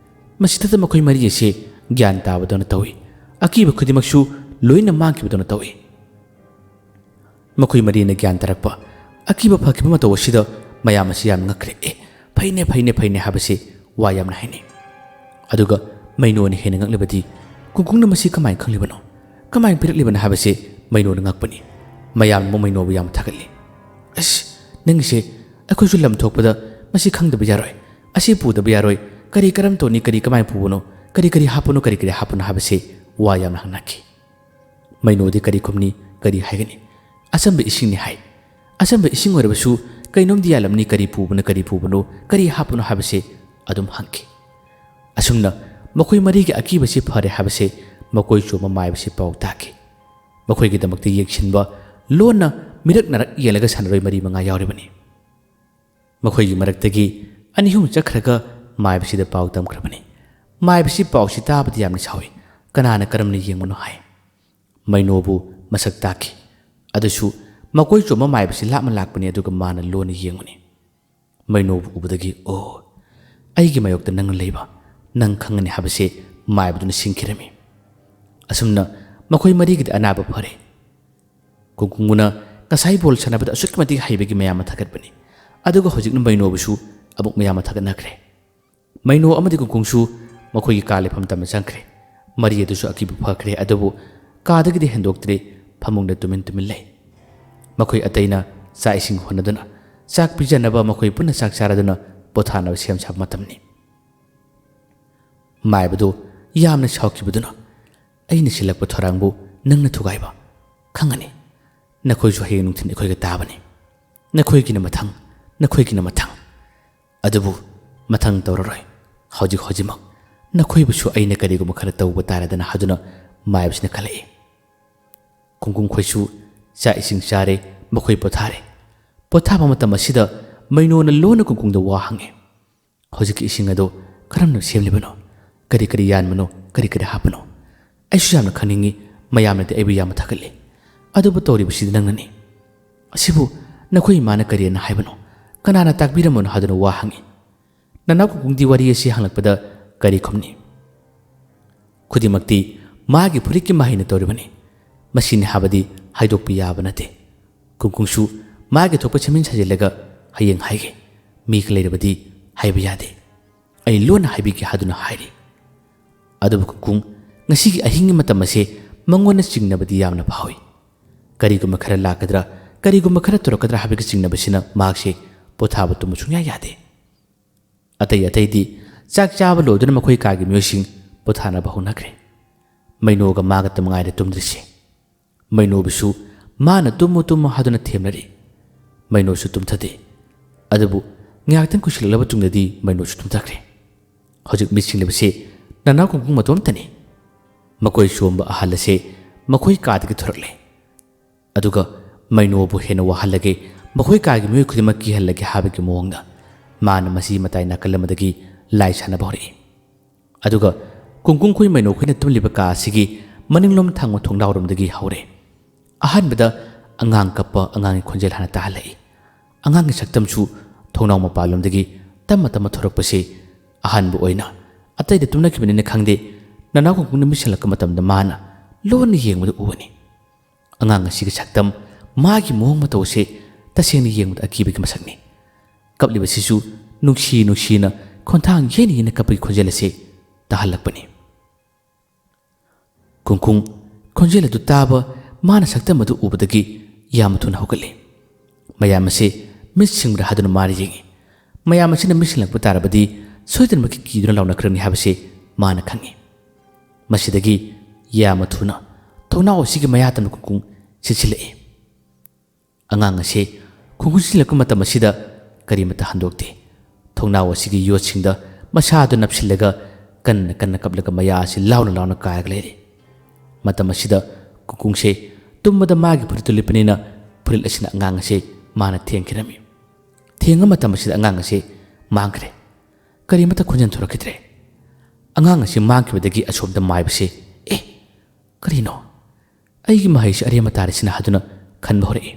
ꯃꯁꯤꯗꯇ ꯃꯈꯣꯏ ꯃꯔꯤ ꯑꯁꯤ ꯒ꯭ꯌꯥꯟ ꯇꯥꯕꯗꯧꯅ ꯇꯧꯏ꯫ ꯑꯀꯤꯕ ꯈꯨꯗꯤꯡꯃꯛꯁꯨ ꯂꯣꯏꯅ ꯃꯥꯡꯈꯤꯕꯗꯧꯅ ꯇꯧꯏ꯫ ꯃꯈꯣꯏ ꯃꯔꯤꯅ ꯒ꯭ꯌꯥꯟ ꯇꯥꯔꯛꯄ, ꯑꯀꯤꯕ ꯐꯈꯤꯕ ꯃꯇꯧ ꯑꯁꯤꯗ ꯃꯌꯥꯝ ꯑꯁꯤ ꯌꯥꯝꯅ ꯉꯛꯈ꯭ꯔꯦ꯫ "ꯑꯦ, ꯐꯩꯅꯦ, ꯐꯩꯅꯦ, ꯐꯩꯅꯦ" ꯍꯥꯏꯕꯁꯤ ꯋꯥ ꯌꯥꯝꯅ ꯍꯥꯏꯅꯩ꯫ ꯑꯗꯨꯒ ꯃꯩꯅꯣꯅ ꯍꯦꯟꯅ ꯉꯛꯂꯤꯕꯗꯤ ꯀꯨꯡꯀꯨꯡꯅ ꯃꯁꯤ ꯀꯃꯥꯏꯅ ꯈꯪꯂꯤꯕꯅꯣ, ꯀꯃꯥꯏꯅ ꯄꯤꯔꯛꯂꯤꯕꯅꯣ ꯍꯥꯏꯕꯁꯤ ꯃꯩꯅꯣꯅ ꯉꯛꯄꯅꯤ꯫ ꯃꯌꯥꯝꯅ ꯑꯃꯨꯛ ꯃꯩꯅꯣꯕꯨ ꯌꯥꯝꯅ ꯊꯥꯒꯠꯂꯤ꯫ "ꯑꯁ, ꯅꯪꯒꯤꯁꯦ ꯑꯩꯈꯣꯏꯁꯨ ꯂꯝ ꯊꯣꯛꯄꯗ ꯃꯁꯤ ꯈꯪꯗꯕ ꯌꯥꯔꯣꯏ, ꯑꯁꯤ ꯄꯨꯗꯕ ꯌꯥꯔꯣꯏ, ꯀꯔꯤ ꯀꯔꯝ ꯇꯧꯅꯤ, ꯀꯔꯤ ꯀꯃꯥꯏꯅ ꯄꯨꯕꯅꯣ, ꯀꯔꯤ ꯀꯔꯤ ꯍꯥꯞꯄꯅꯣ, ꯀꯔꯤ ꯀꯔꯤ ꯍꯥꯞꯄꯅꯣ" ꯍꯥꯏꯕꯁꯤ ꯋꯥ ꯌꯥꯝꯅ ꯍꯪꯅꯈꯤ꯫ ꯃꯩꯅꯣꯗꯤ ꯀꯔꯤ ꯈꯨꯝꯅꯤ, ꯀꯔꯤ ꯍꯥꯏꯒꯅꯤ? "ꯑꯆꯝꯕ ꯏꯁꯤꯡꯅꯤ" ꯍꯥꯏ꯫ "ꯑꯆꯝꯕ ꯏꯁꯤꯡ ꯑꯣꯏꯔꯕꯁꯨ ꯀꯩꯅꯣꯝꯗꯤ ꯌꯥꯜꯂꯝꯅꯤ, ꯀꯔꯤ ꯄꯨꯕꯅꯣ, ꯀꯔꯤ ꯄꯨꯕꯅꯣ, ꯀꯔꯤ ꯍꯥꯞꯄꯅꯣ ꯍꯥꯏꯕꯁꯦ ꯑꯗꯨꯝ ꯍꯪꯈꯤ"꯫ ꯑꯁꯨꯝꯅ ꯃꯈꯣꯏ ꯃꯔꯤꯒꯤ ꯑꯀꯤꯕꯁꯤ ꯐꯔꯦ ꯍꯥꯏꯕꯁꯦ ꯃꯀꯣꯏ ꯆꯣꯝꯕ ꯃꯥꯏꯕꯁꯤ ꯄꯥꯎ ꯇꯥꯈꯤ꯫ ꯃꯈꯣꯏꯒꯤꯗꯃꯛꯇ ꯌꯦꯡꯁꯤꯟꯕ, ꯂꯣꯟꯅ ꯃꯤꯔꯛ ꯅꯥꯔꯛ ꯌꯦꯡꯂꯒ ꯁꯥꯟꯅꯔꯣꯏ ꯃꯔꯤ ꯃꯉꯥ ꯌꯥꯎꯔꯤꯕꯅꯤ꯫ ꯃꯈꯣꯏꯒꯤ ꯃꯔꯛꯇꯒꯤ ꯑꯅꯤ ꯑꯍꯨꯝ ꯆꯠꯈ꯭ꯔꯒ ꯃꯥꯏꯕꯁꯤꯗ ꯄꯥꯎ ꯇꯝꯈ꯭ꯔꯕꯅꯤ꯫ ꯃꯥꯏꯕꯁꯤ ꯄꯥꯎꯁꯤ ꯇꯥꯕꯗ ꯌꯥꯝꯅ ꯁꯥꯎꯏ꯫ "ꯀꯅꯥꯅ ꯀꯔꯝꯅ ꯌꯦꯡꯕꯅꯣ?" ꯍꯥꯏ꯫ ꯃꯩꯅꯣꯕꯨ ꯃꯁꯛ ꯇꯥꯛꯈꯤ꯫ ꯑꯗꯨꯁꯨ ꯃꯀꯣꯏ ꯆꯣꯝꯕ ꯃꯥꯏꯕꯁꯤ ꯂꯥꯞꯅ ꯂꯥꯛꯄꯅꯤ, ꯑꯗꯨꯒ ꯃꯥꯅ ꯂꯣꯟꯅ ꯌꯦꯡꯕꯅꯤ꯫ ꯃꯩꯅꯣꯕꯨ ꯎꯕꯗꯒꯤ, "ꯑꯣ, ꯑꯩꯒꯤ ꯃꯥꯌꯣꯛꯇ ꯅꯪꯅ ꯂꯩꯕ, ꯅꯪ ꯈꯪꯒꯅꯤ" ꯍꯥꯏꯕꯁꯦ ꯃꯥꯏꯕꯗꯨꯅ ꯁꯤꯡꯈꯤꯔꯝꯃꯤ꯫ ꯑꯁꯨꯝꯅ ꯃꯈꯣꯏ ꯃꯔꯤꯒꯤꯗꯤ ꯑꯅꯥꯕ ꯐꯔꯦ꯫ ꯀꯨꯡꯀꯨꯡꯕꯨꯅ ꯉꯁꯥꯏ ꯕꯣꯜ ꯁꯥꯟꯅꯕꯗ ꯑꯁꯨꯛꯀꯤ ꯃꯇꯤꯛ ꯍꯩꯕꯒꯤ ꯃꯌꯥꯝꯅ ꯊꯥꯒꯠꯄꯅꯤ꯫ ꯑꯗꯨꯒ ꯍꯧꯖꯤꯛꯅ ꯃꯩꯅꯣꯕꯨꯁꯨ ꯑꯃꯨꯛ ꯃꯌꯥꯝꯅ ꯊꯥꯒꯠꯅꯈ꯭ꯔꯦ꯫ ꯃꯩꯅꯣ ꯑꯃꯗꯤ ꯀꯨꯡꯀꯨꯡꯁꯨ ꯃꯈꯣꯏꯒꯤ ꯀꯥ ꯂꯩꯐꯝ ꯇꯝꯅ ꯆꯪꯈ꯭ꯔꯦ꯫ ꯃꯔꯤ ꯑꯗꯨꯁꯨ ꯑꯀꯤꯕ ꯐꯈ꯭ꯔꯦ, ꯑꯗꯨꯕꯨ ꯀꯥꯗꯒꯤꯗꯤ ꯍꯦꯟꯗꯣꯛꯇ꯭ꯔꯦ, ꯐꯃꯨꯡꯗ ꯇꯨꯃꯤꯟ ꯇꯨꯃꯤꯟ ꯂꯩ꯫ ꯃꯈꯣꯏ ꯑꯇꯩꯅ ꯆꯥꯛ ꯏꯁꯤꯡ ꯍꯣꯠꯅꯗꯨꯅ, ꯆꯥꯛ ꯄꯤꯖꯅꯕ ꯃꯈꯣꯏ ꯄꯨꯟꯅ ꯆꯥꯛ ꯆꯥꯔꯗꯨꯅ ꯄꯣꯊꯥꯅꯕ ꯁꯦꯝ ꯁꯥꯕ ꯃꯇꯝꯅꯤ꯫ ꯃꯥꯏꯕꯗꯨ ꯌꯥꯝꯅ ꯁꯥꯎꯈꯤꯕꯗꯨꯅ, "ꯑꯩꯅ ꯁꯤꯜꯂꯛꯄ ꯊꯧꯔꯥꯡꯕꯨ ꯅꯪꯅ ꯊꯨꯒꯥꯏꯕ? ꯈꯪꯒꯅꯤ꯫ ꯅꯈꯣꯏꯁꯨ ꯍꯌꯦꯡ ꯅꯨꯡꯊꯤꯜ ꯑꯩꯈꯣꯏꯒ ꯇꯥꯕꯅꯤ꯫ ꯅꯈꯣꯏꯒꯤꯅ ꯃꯊꯪ, ꯅꯈꯣꯏꯒꯤꯅ ꯃꯊꯪ꯫ ꯑꯗꯨꯕꯨ ꯃꯊꯪ ꯇꯧꯔꯔꯣꯏ꯫ ꯍꯧꯖꯤꯛ ꯍꯧꯖꯤꯛꯃꯛ ꯅꯈꯣꯏꯕꯨꯁꯨ ꯑꯩꯅ ꯀꯔꯤꯒꯨꯝꯕ ꯈꯔ ꯇꯧꯕ ꯇꯥꯔꯦꯗꯅ" ꯍꯥꯏꯗꯨꯅ ꯃꯥꯏꯕꯁꯤꯅ ꯈꯜꯂꯛꯏ꯫ ꯀꯨꯡꯀꯨꯡ ꯈꯣꯏꯁꯨ ꯆꯥꯛ ꯏꯁꯤꯡ ꯆꯥꯔꯦ, ꯃꯈꯣꯏ ꯄꯣꯊꯥꯔꯦ꯫ ꯄꯣꯊꯥꯕ ꯃꯇꯝ ꯑꯁꯤꯗ ꯃꯩꯅꯣꯅ ꯂꯣꯟꯅ ꯀꯨꯡꯀꯨꯡꯗ ꯋꯥ ꯍꯪꯉꯤ꯫ "ꯍꯧꯖꯤꯛꯀꯤ ꯏꯁꯤꯡ ꯑꯗꯨ ꯀꯔꯝꯅ ꯁꯦꯝꯂꯤꯕꯅꯣ? ꯀꯔꯤ ꯀꯔꯤ ꯌꯥꯟꯕꯅꯣ? ꯀꯔꯤ ꯀꯔꯤ ꯍꯥꯞꯄꯅꯣ? ꯑꯩꯁꯨ ꯌꯥꯝꯅ ꯈꯪꯅꯤꯡꯏ, ꯃꯌꯥꯝꯅꯗꯤ ꯑꯩꯕꯨ ꯌꯥꯝꯅ ꯊꯥꯒꯠꯂꯤ꯫ ꯑꯗꯨꯕꯨ ꯇꯧꯔꯤꯕꯁꯤꯗꯤ ꯅꯪꯅꯅꯤ꯫ ꯑꯁꯤꯕꯨ ꯅꯈꯣꯏ ꯏꯃꯥꯅ ꯀꯔꯤꯅ ꯍꯥꯏꯕꯅꯣ? ꯀꯅꯥꯅ ꯇꯥꯛꯄꯤꯔꯝꯕꯅꯣ?" ꯍꯥꯏꯗꯨꯅ ꯋꯥ ꯍꯪꯉꯤ꯫ ꯅꯅꯥꯎ ꯀꯨꯡꯀꯨꯡꯗꯤ ꯋꯥꯔꯤ ꯑꯁꯤ ꯍꯪꯂꯛꯄꯗ ꯀꯔꯤ ꯈꯨꯝꯅꯤ? "ꯈꯨꯗꯤꯡꯃꯛꯇꯤ ꯃꯥꯒꯤ ꯐꯨꯔꯤꯠꯀꯤ ꯃꯍꯩꯅ ꯇꯧꯔꯤꯕꯅꯤ꯫ ꯃꯁꯤꯅꯤ ꯍꯥꯏꯕꯗꯤ ꯍꯥꯏꯗꯣꯛꯄ ꯌꯥꯕ ꯅꯠꯇꯦ꯫ ꯀꯨꯡꯀꯨꯡꯁꯨ ꯃꯥꯒꯤ ꯊꯣꯛꯄ ꯁꯦꯝꯖꯤꯟ ꯁꯥꯖꯤꯜꯂꯒ ꯍꯌꯦꯡ ꯍꯥꯏꯒꯦ꯫ ꯃꯤ ꯂꯩꯔꯕꯗꯤ ꯍꯥꯏꯕ ꯌꯥꯗꯦ꯫ ꯑꯩ ꯂꯣꯟꯅ ꯍꯥꯏꯕꯤꯒꯦ" ꯍꯥꯏꯗꯨꯅ ꯍꯥꯏꯔꯤ꯫ ꯑꯗꯨꯕꯨ ꯀꯨꯡꯀꯨꯡ ꯉꯁꯤꯒꯤ ꯑꯍꯤꯡꯒꯤ ꯃꯇꯝ ꯑꯁꯦ ꯃꯉꯣꯟꯗ ꯆꯤꯡꯅꯕꯗꯤ ꯌꯥꯝꯅ ꯐꯥꯎꯏ꯫ ꯀꯔꯤꯒꯨꯝꯕ ꯈꯔ ꯂꯥꯛꯀꯗ꯭ꯔꯥ, ꯀꯔꯤꯒꯨꯝꯕ ꯈꯔ ꯇꯧꯔꯛꯀꯗ꯭ꯔꯥ ꯍꯥꯏꯕꯒꯤ ꯆꯤꯡꯅꯕꯁꯤꯅ ꯃꯍꯥꯛꯁꯦ ꯄꯣꯊꯥꯕ ꯇꯨꯝꯕ ꯁꯨꯡꯌꯥ ꯌꯥꯗꯦ꯫ ꯑꯇꯩ ꯑꯇꯩꯗꯤ ꯆꯥꯛ ꯆꯥꯕ ꯂꯣꯏꯗꯨꯅ ꯃꯈꯣꯏ ꯀꯥꯒꯤ ꯃꯤꯑꯣꯏꯁꯤꯡ ꯄꯣꯊꯥꯅꯕ ꯍꯧꯅꯈ꯭ꯔꯦ꯫ ꯃꯩꯅꯣꯒ ꯃꯥꯒꯇ ꯃꯉꯥꯏꯔꯦ ꯇꯨꯝꯗ꯭ꯔꯤꯁꯦ꯫ ꯃꯩꯅꯣꯕꯨꯁꯨ ꯃꯥꯅ "ꯇꯨꯝꯃꯨ, ꯇꯨꯝꯃꯨ" ꯍꯥꯏꯗꯨꯅ ꯊꯦꯝꯅꯔꯤ꯫ ꯃꯩꯅꯣꯁꯨ ꯇꯨꯝꯊꯗꯦ꯫ ꯑꯗꯨꯕꯨ ꯉꯥꯏꯍꯥꯛꯇꯪ ꯀꯨꯏꯁꯤꯜꯂꯛꯂꯕ ꯇꯨꯡꯗꯗꯤ ꯃꯩꯅꯣꯁꯨ ꯇꯨꯝꯊꯈ꯭ꯔꯦ꯫ ꯍꯧꯖꯤꯛ ꯃꯤꯠ ꯁꯤꯡꯂꯤꯕꯁꯤ ꯅꯅꯥꯎ ꯀꯨꯡꯀꯨꯡ ꯃꯇꯣꯝꯇꯅꯤ꯫ ꯃꯈꯣꯏ ꯁꯣꯝꯕ ꯑꯍꯜ ꯑꯁꯦ ꯃꯈꯣꯏ ꯀꯥꯗꯒꯤ ꯊꯣꯔꯛꯂꯦ꯫ ꯑꯗꯨꯒ ꯃꯩꯅꯣꯕꯨ ꯍꯦꯟꯅ ꯋꯥꯍꯜꯂꯒꯦ, ꯃꯈꯣꯏ ꯀꯥꯒꯤ ꯃꯤꯑꯣꯏ ꯈꯨꯗꯤꯡꯃꯛ ꯀꯤꯍꯜꯂꯒꯦ ꯍꯥꯏꯕꯒꯤ ꯃꯑꯣꯡꯗ ꯃꯥꯅ ꯃꯁꯤ ꯃꯇꯥꯏ ꯅꯥꯀꯜ ꯑꯃꯗꯒꯤ ꯂꯥꯏ ꯁꯥꯟꯅꯕ ꯍꯧꯔꯛꯏ꯫ ꯑꯗꯨꯒ ꯀꯨꯡꯀꯨꯡ ꯈꯣꯏ ꯃꯩꯅꯣ ꯈꯣꯏꯅ ꯇꯨꯝꯂꯤꯕ ꯀꯥ ꯑꯁꯤꯒꯤ ꯃꯅꯤꯡꯂꯣꯝ ꯊꯪꯕ ꯊꯣꯡꯅꯥꯎꯔꯣꯝꯗꯒꯤ ꯍꯧꯔꯦ꯫ ꯑꯍꯥꯟꯕꯗ ꯑꯉꯥꯡ ꯀꯞꯄ, ꯑꯉꯥꯡꯒꯤ ꯈꯣꯟꯖꯦꯜ ꯍꯥꯟꯅ ꯇꯥꯍꯜꯂꯛꯏ꯫ ꯑꯉꯥꯡꯒꯤ ꯁꯛꯇꯝꯁꯨ ꯊꯣꯡꯅꯥꯎ ꯃꯄꯥꯟꯂꯣꯝꯗꯒꯤ ꯇꯞꯅ ꯇꯞꯅ ꯊꯣꯔꯛꯄꯁꯤ ꯑꯍꯥꯟꯕ ꯑꯣꯏꯅ, ꯑꯇꯩꯗꯤ ꯇꯨꯝꯅꯈꯤꯕꯅꯤꯅ ꯈꯪꯗꯦ, ꯅꯅꯥꯎ ꯀꯨꯡꯀꯨꯡꯅ ꯃꯤꯠ ꯁꯤꯡꯂꯛꯄ ꯃꯇꯝꯗ ꯃꯥꯅ ꯂꯣꯟꯅ ꯌꯦꯡꯕꯗ ꯎꯕꯅꯤ꯫ ꯑꯉꯥꯡ ꯑꯁꯤꯒꯤ ꯁꯛꯇꯝ, ꯃꯥꯒꯤ ꯃꯑꯣꯡ ꯃꯇꯧ ꯑꯁꯤ ꯇꯁꯦꯡꯅ ꯌꯦꯡꯕꯗ ꯑꯀꯤꯕꯒꯤ ꯃꯁꯛꯅꯤ꯫ ꯀꯞꯂꯤꯕꯁꯤꯁꯨ ꯅꯨꯡꯁꯤ ꯅꯨꯡꯁꯤꯅ ꯈꯣꯟꯊꯥꯡ ꯌꯩꯅ ꯌꯩꯅ ꯀꯞꯄꯒꯤ ꯈꯣꯟꯖꯦꯜ ꯑꯁꯤ ꯇꯥꯍꯜꯂꯛꯄꯅꯤ꯫ ꯀꯨꯡꯀꯨꯡ ꯈꯣꯟꯖꯦꯜ ꯑꯗꯨ ꯇꯥꯕ, ꯃꯥꯅ ꯁꯛꯇꯝ ꯑꯗꯨ ꯎꯕꯗꯒꯤ ꯌꯥꯝꯅ ꯊꯨꯅ ꯍꯧꯒꯠꯂꯤ꯫ ꯃꯌꯥꯝ ꯑꯁꯤ ꯃꯤꯠ ꯁꯤꯡꯕ꯭ꯔꯥ ꯍꯥꯏꯗꯨꯅ ꯃꯥꯅ ꯌꯦꯡꯉꯤ꯫ ꯃꯌꯥꯝ ꯑꯁꯤꯅ ꯃꯤꯠ ꯁꯤꯡꯂꯛꯄ ꯇꯥꯔꯕꯗꯤ ꯁꯣꯏꯗꯅꯃꯛꯀꯤ ꯀꯤꯗꯨꯅ ꯂꯥꯎꯅꯈ꯭ꯔꯅꯤ ꯍꯥꯏꯕꯁꯤ ꯃꯥꯅ ꯈꯪꯉꯤ꯫ ꯃꯁꯤꯗꯒꯤ ꯌꯥꯝꯅ ꯊꯨꯅ ꯊꯣꯡꯅꯥꯎ ꯑꯁꯤꯒꯤ ꯃꯌꯥ ꯇꯝꯅ ꯀꯨꯡꯀꯨꯡ ꯆꯤꯟꯁꯤꯜꯂꯛꯏ꯫ ꯑꯉꯥꯡ ꯑꯁꯤ ꯈꯣꯡꯒꯨꯜ ꯆꯤꯜꯂꯛꯄ ꯃꯇꯝ ꯑꯁꯤꯗ ꯀꯔꯤꯃꯠꯇ ꯍꯟꯗꯣꯛꯇꯦ꯫ ꯊꯣꯡꯅꯥꯎ ꯑꯁꯤꯒꯤ ꯌꯣꯠꯁꯤꯡꯗ ꯃꯁꯥꯗꯨ ꯅꯞꯁꯤꯜꯂꯒ ꯀꯟꯅ ꯀꯟꯅ ꯀꯞꯂꯒ ꯃꯌꯥ ꯑꯁꯤ ꯂꯥꯎꯅ ꯂꯥꯎꯅ ꯀꯥꯏꯔꯒ ꯂꯩꯔꯤ꯫ ꯃꯇꯝ ꯑꯁꯤꯗ ꯀꯨꯡꯀꯨꯡꯁꯦ ꯇꯨꯝꯕꯗ ꯃꯥꯒꯤ ꯐꯨꯔꯤꯠꯇꯨ ꯂꯤꯠꯄꯅꯤꯅ ꯐꯨꯔꯤꯠ ꯑꯁꯤꯅ ꯑꯉꯥꯡ ꯑꯁꯤ ꯃꯥꯅ ꯊꯦꯡꯈꯤꯔꯝꯃꯤ꯫ ꯊꯦꯡꯉ ꯃꯇꯝ ꯑꯁꯤꯗ ꯑꯉꯥꯡ ꯑꯁꯤ ꯃꯥꯡꯈ꯭ꯔꯦ꯫ ꯀꯔꯤꯃꯠꯇ ꯈꯣꯟꯖꯦꯜ ꯊꯣꯔꯛꯈꯤꯗ꯭ꯔꯦ꯫ ꯑꯉꯥꯡ ꯑꯁꯤ ꯃꯥꯡꯈꯤꯕꯗꯒꯤ ꯑꯁꯣꯝꯗ ꯃꯥꯏꯕꯁꯤ, "ꯑꯦ, ꯀꯔꯤꯅꯣ? ꯑꯩꯒꯤ ꯃꯍꯩꯁꯤ ꯑꯔꯦꯝꯕ ꯇꯥꯔꯤꯁꯤꯅ" ꯍꯥꯏꯗꯨꯅ ꯈꯟꯕ ꯍꯧꯔꯛꯏ꯫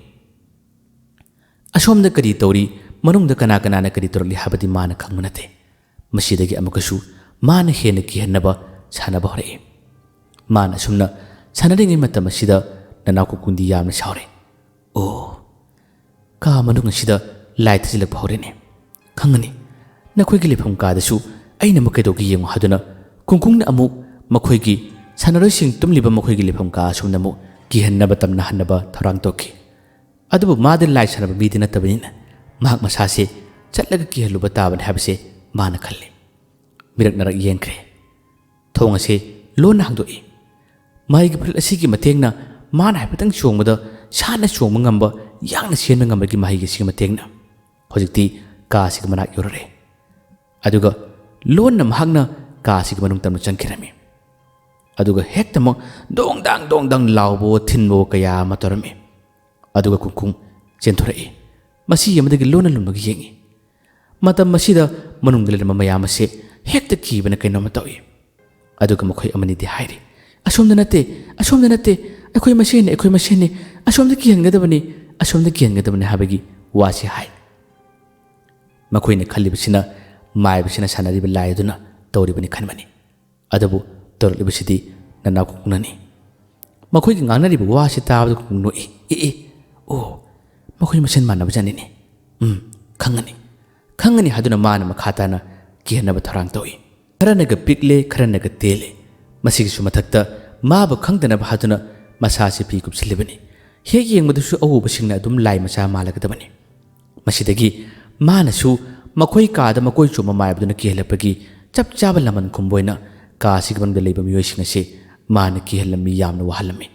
ꯑꯁꯣꯝꯗ ꯀꯔꯤ ꯇꯧꯔꯤ, ꯃꯅꯨꯡꯗ ꯀꯅꯥ ꯀꯅꯥꯅ ꯀꯔꯤ ꯇꯧꯔꯛꯂꯤ ꯍꯥꯏꯕꯗꯤ ꯃꯥꯅ ꯈꯪꯕ ꯅꯠꯇꯦ꯫ ꯃꯁꯤꯗꯒꯤ ꯑꯃꯨꯛꯀꯁꯨ ꯃꯥꯅ ꯍꯦꯟꯅ ꯀꯤꯍꯟꯅꯕ ꯁꯥꯟꯅꯕ ꯍꯧꯔꯛꯏ꯫ ꯃꯥꯅ ꯑꯁꯨꯝꯅ ꯁꯥꯟꯅꯔꯤꯉꯩ ꯃꯇꯝ ꯑꯁꯤꯗ ꯅꯅꯥꯎ ꯀꯨꯡꯀꯨꯡꯗꯤ ꯌꯥꯝꯅ ꯁꯥꯎꯔꯦ꯫ "ꯑꯣ, ꯀꯥ ꯃꯅꯨꯡ ꯑꯁꯤꯗ ꯂꯥꯏ ꯊꯥꯖꯤꯜꯂꯛꯄ ꯍꯧꯔꯦꯅꯦ꯫ ꯈꯪꯒꯅꯤ, ꯅꯈꯣꯏꯒꯤ ꯂꯩꯐꯝ ꯀꯥꯗꯁꯨ ꯑꯩꯅ ꯑꯃꯨꯛ ꯀꯩꯗꯧꯒꯦ ꯌꯦꯡꯉꯨ" ꯍꯥꯏꯗꯨꯅ ꯀꯨꯡꯀꯨꯡꯅ ꯑꯃꯨꯛ ꯃꯈꯣꯏꯒꯤ ꯁꯥꯟꯅꯔꯣꯏꯁꯤꯡ ꯇꯨꯝꯂꯤꯕ ꯃꯈꯣꯏꯒꯤ ꯂꯩꯐꯝ ꯀꯥ ꯑꯁꯣꯝꯗ ꯑꯃꯨꯛ ꯀꯤꯍꯟꯅꯕ ꯇꯝꯅꯍꯟꯅꯕ ꯊꯧꯔꯥꯡ ꯇꯧꯈꯤ꯫ ꯑꯗꯨꯕꯨ ꯃꯥꯗꯤ ꯂꯥꯏ ꯁꯥꯟꯅꯕ ꯃꯤꯗꯤ ꯅꯠꯇꯕꯅꯤꯅ ꯃꯍꯥꯛ ꯃꯁꯥꯁꯦ ꯆꯠꯂꯒ ꯀꯤꯍꯜꯂꯨꯕ ꯇꯥꯕꯅꯤ ꯍꯥꯏꯕꯁꯦ ꯃꯥꯅ ꯈꯜꯂꯤ꯫ ꯃꯤꯔꯛ ꯅꯔꯛ ꯌꯦꯡꯈ꯭ꯔꯦ꯫ ꯊꯣꯡ ꯑꯁꯤ ꯂꯣꯟꯅ ꯍꯥꯡꯗꯣꯛꯏ꯫ ꯃꯍꯩꯒꯤ ꯐꯨꯔꯤꯠ ꯑꯁꯤꯒꯤ ꯃꯇꯦꯡꯅ ꯃꯥꯅ ꯍꯥꯏꯐꯦꯠꯇꯪ ꯆꯣꯡꯕꯗ ꯁꯥꯟꯅ ꯆꯣꯡꯕ ꯉꯝꯕ, ꯌꯥꯡꯅ ꯆꯦꯟꯕ ꯉꯝꯕꯒꯤ ꯃꯍꯩꯒꯤ ꯑꯁꯤꯒꯤ ꯃꯇꯦꯡꯅ ꯍꯧꯖꯤꯛꯇꯤ ꯀꯥ ꯑꯁꯤꯒꯤ ꯃꯅꯥꯛ ꯌꯧꯔꯔꯦ꯫ ꯑꯗꯨꯒ ꯂꯣꯟꯅ ꯃꯍꯥꯛꯅ ꯀꯥ ꯑꯁꯤꯒꯤ ꯃꯅꯨꯡ ꯇꯝꯅ ꯆꯪꯈꯤꯔꯝꯃꯤ꯫ ꯑꯗꯨꯒ ꯍꯦꯛꯇꯃꯛ ꯗꯣꯡ ꯗꯥꯡ ꯗꯣꯡ ꯗꯥꯡ ꯂꯥꯎꯕꯋꯣ ꯊꯤꯟꯕꯋꯣ ꯀꯌꯥ ꯑꯃ ꯇꯧꯔꯝꯃꯤ꯫ ꯑꯗꯨꯒ ꯀꯨꯡꯀꯨꯡ ꯆꯦꯟꯊꯣꯔꯛꯏ꯫ ꯃꯁꯤ ꯑꯃꯗꯒꯤ ꯂꯣꯟꯅ ꯂꯨꯝꯂꯒ ꯌꯦꯡꯉꯤ꯫ ꯃꯇꯝ ꯑꯁꯤꯗ ꯃꯅꯨꯡꯗ ꯂꯩꯔꯝꯕ ꯃꯌꯥꯝ ꯑꯁꯤ ꯍꯦꯛꯇ ꯀꯤꯕꯅ ꯀꯩꯅꯣꯝꯃ ꯇꯧꯏ꯫ ꯑꯗꯨꯒ ꯃꯈꯣꯏ ꯑꯃꯅꯤꯗꯤ ꯍꯥꯏꯔꯤ, "ꯑꯁꯣꯝꯗ ꯅꯠꯇꯦ, ꯑꯁꯣꯝꯗ ꯅꯠꯇꯦ, ꯑꯩꯈꯣꯏ ꯃꯁꯦꯟꯅꯤ, ꯑꯩꯈꯣꯏ ꯃꯁꯦꯟꯅꯤ, ꯑꯁꯣꯝꯗ ꯀꯤꯍꯟꯒꯗꯕꯅꯤ, ꯑꯁꯣꯝꯗ ꯀꯤꯍꯟꯒꯗꯕꯅꯤ" ꯍꯥꯏꯕꯒꯤ ꯋꯥꯁꯤ ꯍꯥꯏ꯫ ꯃꯈꯣꯏꯅ ꯈꯜꯂꯤꯕꯁꯤꯅ ꯃꯥꯏꯕꯁꯤꯅ ꯁꯥꯟꯅꯔꯤꯕ ꯂꯥꯏ ꯑꯗꯨꯅ ꯇꯧꯔꯤꯕꯅꯤ ꯈꯟꯕꯅꯤ꯫ ꯑꯗꯨꯕꯨ ꯇꯧꯔꯛꯂꯤꯕꯁꯤꯗꯤ ꯅꯅꯥꯎ ꯀꯨꯡꯀꯨꯡꯅꯅꯤ꯫ ꯃꯈꯣꯏꯒꯤ ꯉꯥꯡꯅꯔꯤꯕ ꯋꯥꯁꯤ ꯇꯥꯕꯗ ꯀꯨꯡꯀꯨꯡ ꯅꯣꯛꯏ꯫ "ꯑꯦ ꯑꯦ, ꯑꯣ, ꯃꯈꯣꯏ ꯃꯁꯦꯟ ꯃꯥꯟꯅꯕꯖꯥꯠꯅꯤꯅꯦ꯫ ꯎꯝ, ꯈꯪꯒꯅꯤ, ꯈꯪꯒꯅꯤ" ꯍꯥꯏꯗꯨꯅ ꯃꯥꯅ ꯃꯈꯥ ꯇꯥꯅ ꯀꯤꯍꯟꯅꯕ ꯊꯧꯔꯥꯡ ꯇꯧꯏ꯫ ꯈꯔꯅꯒ ꯄꯤꯛꯂꯦ, ꯈꯔꯅꯒ ꯇꯦꯜꯂꯦ꯫ ꯃꯁꯤꯒꯤꯁꯨ ꯃꯊꯛꯇ ꯃꯥꯕꯨ ꯈꯪꯗꯅꯕ ꯍꯥꯏꯗꯨꯅ ꯃꯁꯥꯁꯤ ꯐꯤ ꯀꯨꯞꯁꯤꯜꯂꯤꯕꯅꯤ꯫ ꯍꯦꯛ ꯌꯦꯡꯕꯗꯁꯨ ꯑꯎꯕꯁꯤꯡꯅ ꯑꯗꯨꯝ ꯂꯥꯏ ꯃꯆꯥ ꯃꯥꯜꯂꯒꯗꯕꯅꯤ꯫ ꯃꯁꯤꯗꯒꯤ ꯃꯥꯅꯁꯨ ꯃꯈꯣꯏ ꯀꯥꯗ ꯃꯀꯣꯏ ꯆꯣꯝꯕ ꯃꯥꯏꯕꯗꯨꯅ ꯀꯤꯍꯜꯂꯛꯄꯒꯤ ꯆꯞ ꯆꯥꯕ ꯂꯃꯟ ꯈꯨꯝꯕ ꯑꯣꯏꯅ ꯀꯥ ꯑꯁꯤꯒꯤ ꯃꯅꯨꯡꯗ ꯂꯩꯕ ꯃꯤꯑꯣꯏꯁꯤꯡ ꯑꯁꯤ ꯃꯥꯅ ꯀꯤꯍꯜꯂꯝꯃꯤ, ꯌꯥꯝꯅ ꯋꯥꯍꯜꯂꯝꯃꯤ꯫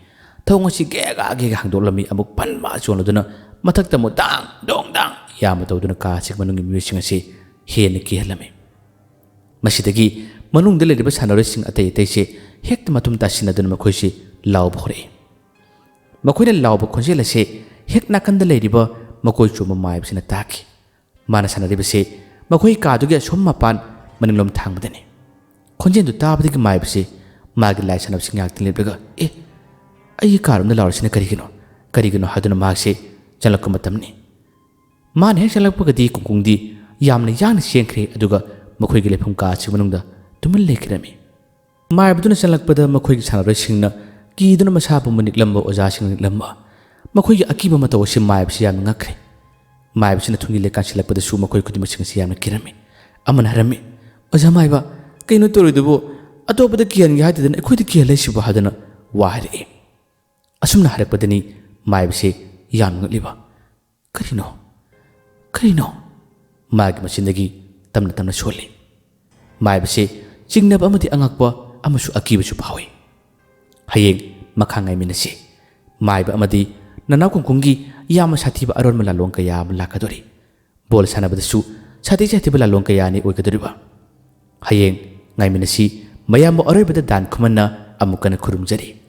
ꯊꯣꯡ ꯑꯁꯤ ꯒꯦꯒꯥ ꯒꯦꯒꯥ ꯍꯥꯡꯗꯣꯛꯂꯝꯃꯤ, ꯑꯃꯨꯛ ꯄꯟꯕ ꯆꯣꯡꯂꯗꯨꯅ ꯃꯊꯛꯇ ꯑꯃꯨꯛ ꯗꯥꯡ ꯗꯣꯡ ꯗꯥꯡ ꯌꯥꯝꯅ ꯇꯧꯗꯨꯅ ꯀꯥ ꯑꯁꯤꯒꯤ ꯃꯅꯨꯡꯒꯤ ꯃꯤꯑꯣꯏꯁꯤꯡ ꯑꯁꯤ ꯍꯦꯟꯅ ꯀꯤꯍꯜꯂꯝꯃꯤ꯫ ꯃꯁꯤꯗꯒꯤ ꯃꯅꯨꯡꯗ ꯂꯩꯔꯤꯕ ꯁꯥꯟꯅꯔꯣꯏꯁꯤꯡ ꯑꯇꯩ ꯑꯇꯩꯁꯦ ꯍꯦꯛꯇ ꯃꯇꯨꯝ ꯇꯥꯁꯤꯟꯅꯗꯨꯅ ꯃꯈꯣꯏꯁꯤ ꯂꯥꯎꯕ ꯍꯧꯔꯛꯏ꯫ ꯃꯈꯣꯏꯅ ꯂꯥꯎꯕ ꯈꯣꯟꯖꯦꯜ ꯑꯁꯤ ꯍꯦꯛ ꯅꯥꯀꯟꯗ ꯂꯩꯔꯤꯕ ꯃꯀꯣꯏ ꯆꯣꯝꯕ ꯃꯥꯏꯕꯁꯤꯅ ꯇꯥꯈꯤ꯫ ꯃꯥꯅ ꯁꯥꯟꯅꯔꯤꯕꯁꯤ ꯃꯈꯣꯏ ꯀꯥꯗꯨꯒꯤ ꯑꯁꯣꯝ ꯃꯄꯥꯟ ꯃꯅꯤꯡꯂꯣꯝ ꯊꯥꯡꯕꯗꯅꯤ꯫ ꯈꯣꯟꯖꯦꯜꯗꯨ ꯇꯥꯕꯗꯒꯤ ꯃꯥꯏꯕꯁꯤ ꯃꯥꯒꯤ ꯂꯥꯏ ꯁꯥꯟꯅꯕꯁꯤ ꯉꯥꯏꯍꯥꯛꯇꯪ ꯂꯦꯞꯂꯒ, "ꯑꯦ, ꯑꯩꯒꯤ ꯀꯥꯔꯣꯝꯗ ꯂꯥꯎꯔꯤꯁꯤꯅ ꯀꯔꯤꯒꯤꯅꯣ? ꯀꯔꯤꯒꯤꯅꯣ?" ꯍꯥꯏꯗꯨꯅ ꯃꯍꯥꯛꯁꯤ ꯆꯪꯂꯛꯄ ꯃꯇꯝꯅꯤ꯫ ꯃꯥꯅ ꯍꯦꯛ ꯆꯪꯂꯛꯄꯒꯗꯤ ꯀꯨꯡꯀꯨꯡꯗꯤ ꯌꯥꯝꯅ ꯌꯥꯡꯅ ꯆꯦꯟꯈ꯭ꯔꯦ, ꯑꯗꯨꯒ ꯃꯈꯣꯏꯒꯤ ꯂꯩꯐꯝ ꯀꯥ ꯑꯁꯤꯒꯤ ꯃꯅꯨꯡꯗ ꯇꯨꯃꯤꯟ ꯂꯩꯈꯤꯔꯝꯃꯤ꯫ ꯃꯥꯏꯕꯗꯨꯅ ꯆꯪꯂꯛꯄꯗ ꯃꯈꯣꯏꯒꯤ ꯁꯥꯟꯅꯔꯣꯏꯁꯤꯡꯅ ꯀꯤꯗꯨꯅ ꯃꯁꯥ ꯄꯨꯝꯕ ꯅꯤꯛꯂꯝꯕ, ꯑꯣꯖꯥꯁꯤꯡꯅ ꯅꯤꯛꯂꯝꯕ꯫ ꯃꯈꯣꯏꯒꯤ ꯑꯀꯤꯕ ꯃꯇꯧ ꯑꯁꯤ ꯃꯥꯏꯕꯁꯤ ꯌꯥꯝꯅ ꯉꯛꯈ꯭ꯔꯦ꯫ ꯃꯥꯏꯕꯁꯤꯅ ꯊꯣꯡꯖꯤꯜ ꯍꯦꯛ ꯀꯥꯟꯁꯤꯜꯂꯛꯄꯗꯁꯨ ꯃꯈꯣꯏ ꯈꯨꯗꯤꯡꯃꯛꯁꯤꯡ ꯑꯁꯤ ꯌꯥꯝꯅ ꯀꯤꯔꯝꯃꯤ꯫ ꯑꯃꯅ ꯍꯥꯏꯔꯝꯃꯤ, "ꯑꯣꯖꯥ ꯃꯥꯏꯕ, ꯀꯩꯅꯣ ꯇꯧꯔꯤꯗꯨꯕꯨ? ꯑꯇꯣꯞꯄꯗ ꯀꯤꯍꯟꯒꯦ ꯍꯥꯏꯗꯗꯅ ꯑꯩꯈꯣꯏꯗ ꯀꯤꯍꯜꯂꯛꯏꯁꯤꯕꯨ?" ꯍꯥꯏꯗꯨꯅ ꯋꯥ ꯍꯥꯏꯔꯛꯏ꯫ ꯑꯁꯨꯝꯅ ꯍꯥꯏꯔꯛꯄꯗꯅꯤ ꯃꯥꯏꯕꯁꯤ ꯌꯥꯝꯅ ꯉꯛꯂꯤꯕ꯫ "ꯀꯔꯤꯅꯣ? ꯀꯔꯤꯅꯣ?" ꯃꯥꯒꯤ ꯃꯆꯤꯟꯗꯒꯤ ꯇꯝꯅ ꯇꯝꯅ ꯁꯣꯜꯂꯤ꯫ ꯃꯥꯏꯕꯁꯤ ꯆꯤꯡꯅꯕ ꯑꯃꯗꯤ ꯑꯉꯛꯄ ꯑꯃꯁꯨ ꯑꯀꯤꯕꯁꯨ ꯐꯥꯎꯏ꯫ ꯍꯌꯦꯡ ꯃꯈꯥ ꯉꯥꯏꯃꯤꯟꯅꯁꯤ꯫ ꯃꯥꯏꯕ ꯑꯃꯗꯤ ꯅꯅꯥꯎ ꯀꯨꯡꯀꯨꯡꯒꯤ ꯌꯥꯝꯅ ꯁꯥꯊꯤꯕ ꯑꯔꯣꯟꯕ ꯂꯥꯂꯣꯡ ꯀꯌꯥ ꯑꯃ ꯂꯥꯛꯀꯗꯧꯔꯤ꯫ ꯕꯣꯜ ꯁꯥꯟꯅꯕꯗꯁꯨ ꯁꯥꯊꯤ ꯁꯥꯊꯤꯕ ꯂꯥꯂꯣꯡ ꯀꯌꯥꯅꯤ ꯑꯣꯏꯒꯗꯧꯔꯤꯕ꯫ ꯍꯌꯦꯡ ꯉꯥꯏꯃꯤꯟꯅꯁꯤ꯫ ꯃꯌꯥꯝꯕꯨ ꯑꯔꯣꯏꯕꯗ ꯗꯥꯟ ꯈꯨꯃꯟꯅ ꯑꯃꯨꯛ ꯍꯟꯅ ꯈꯨꯔꯨꯝꯖꯔꯤ꯫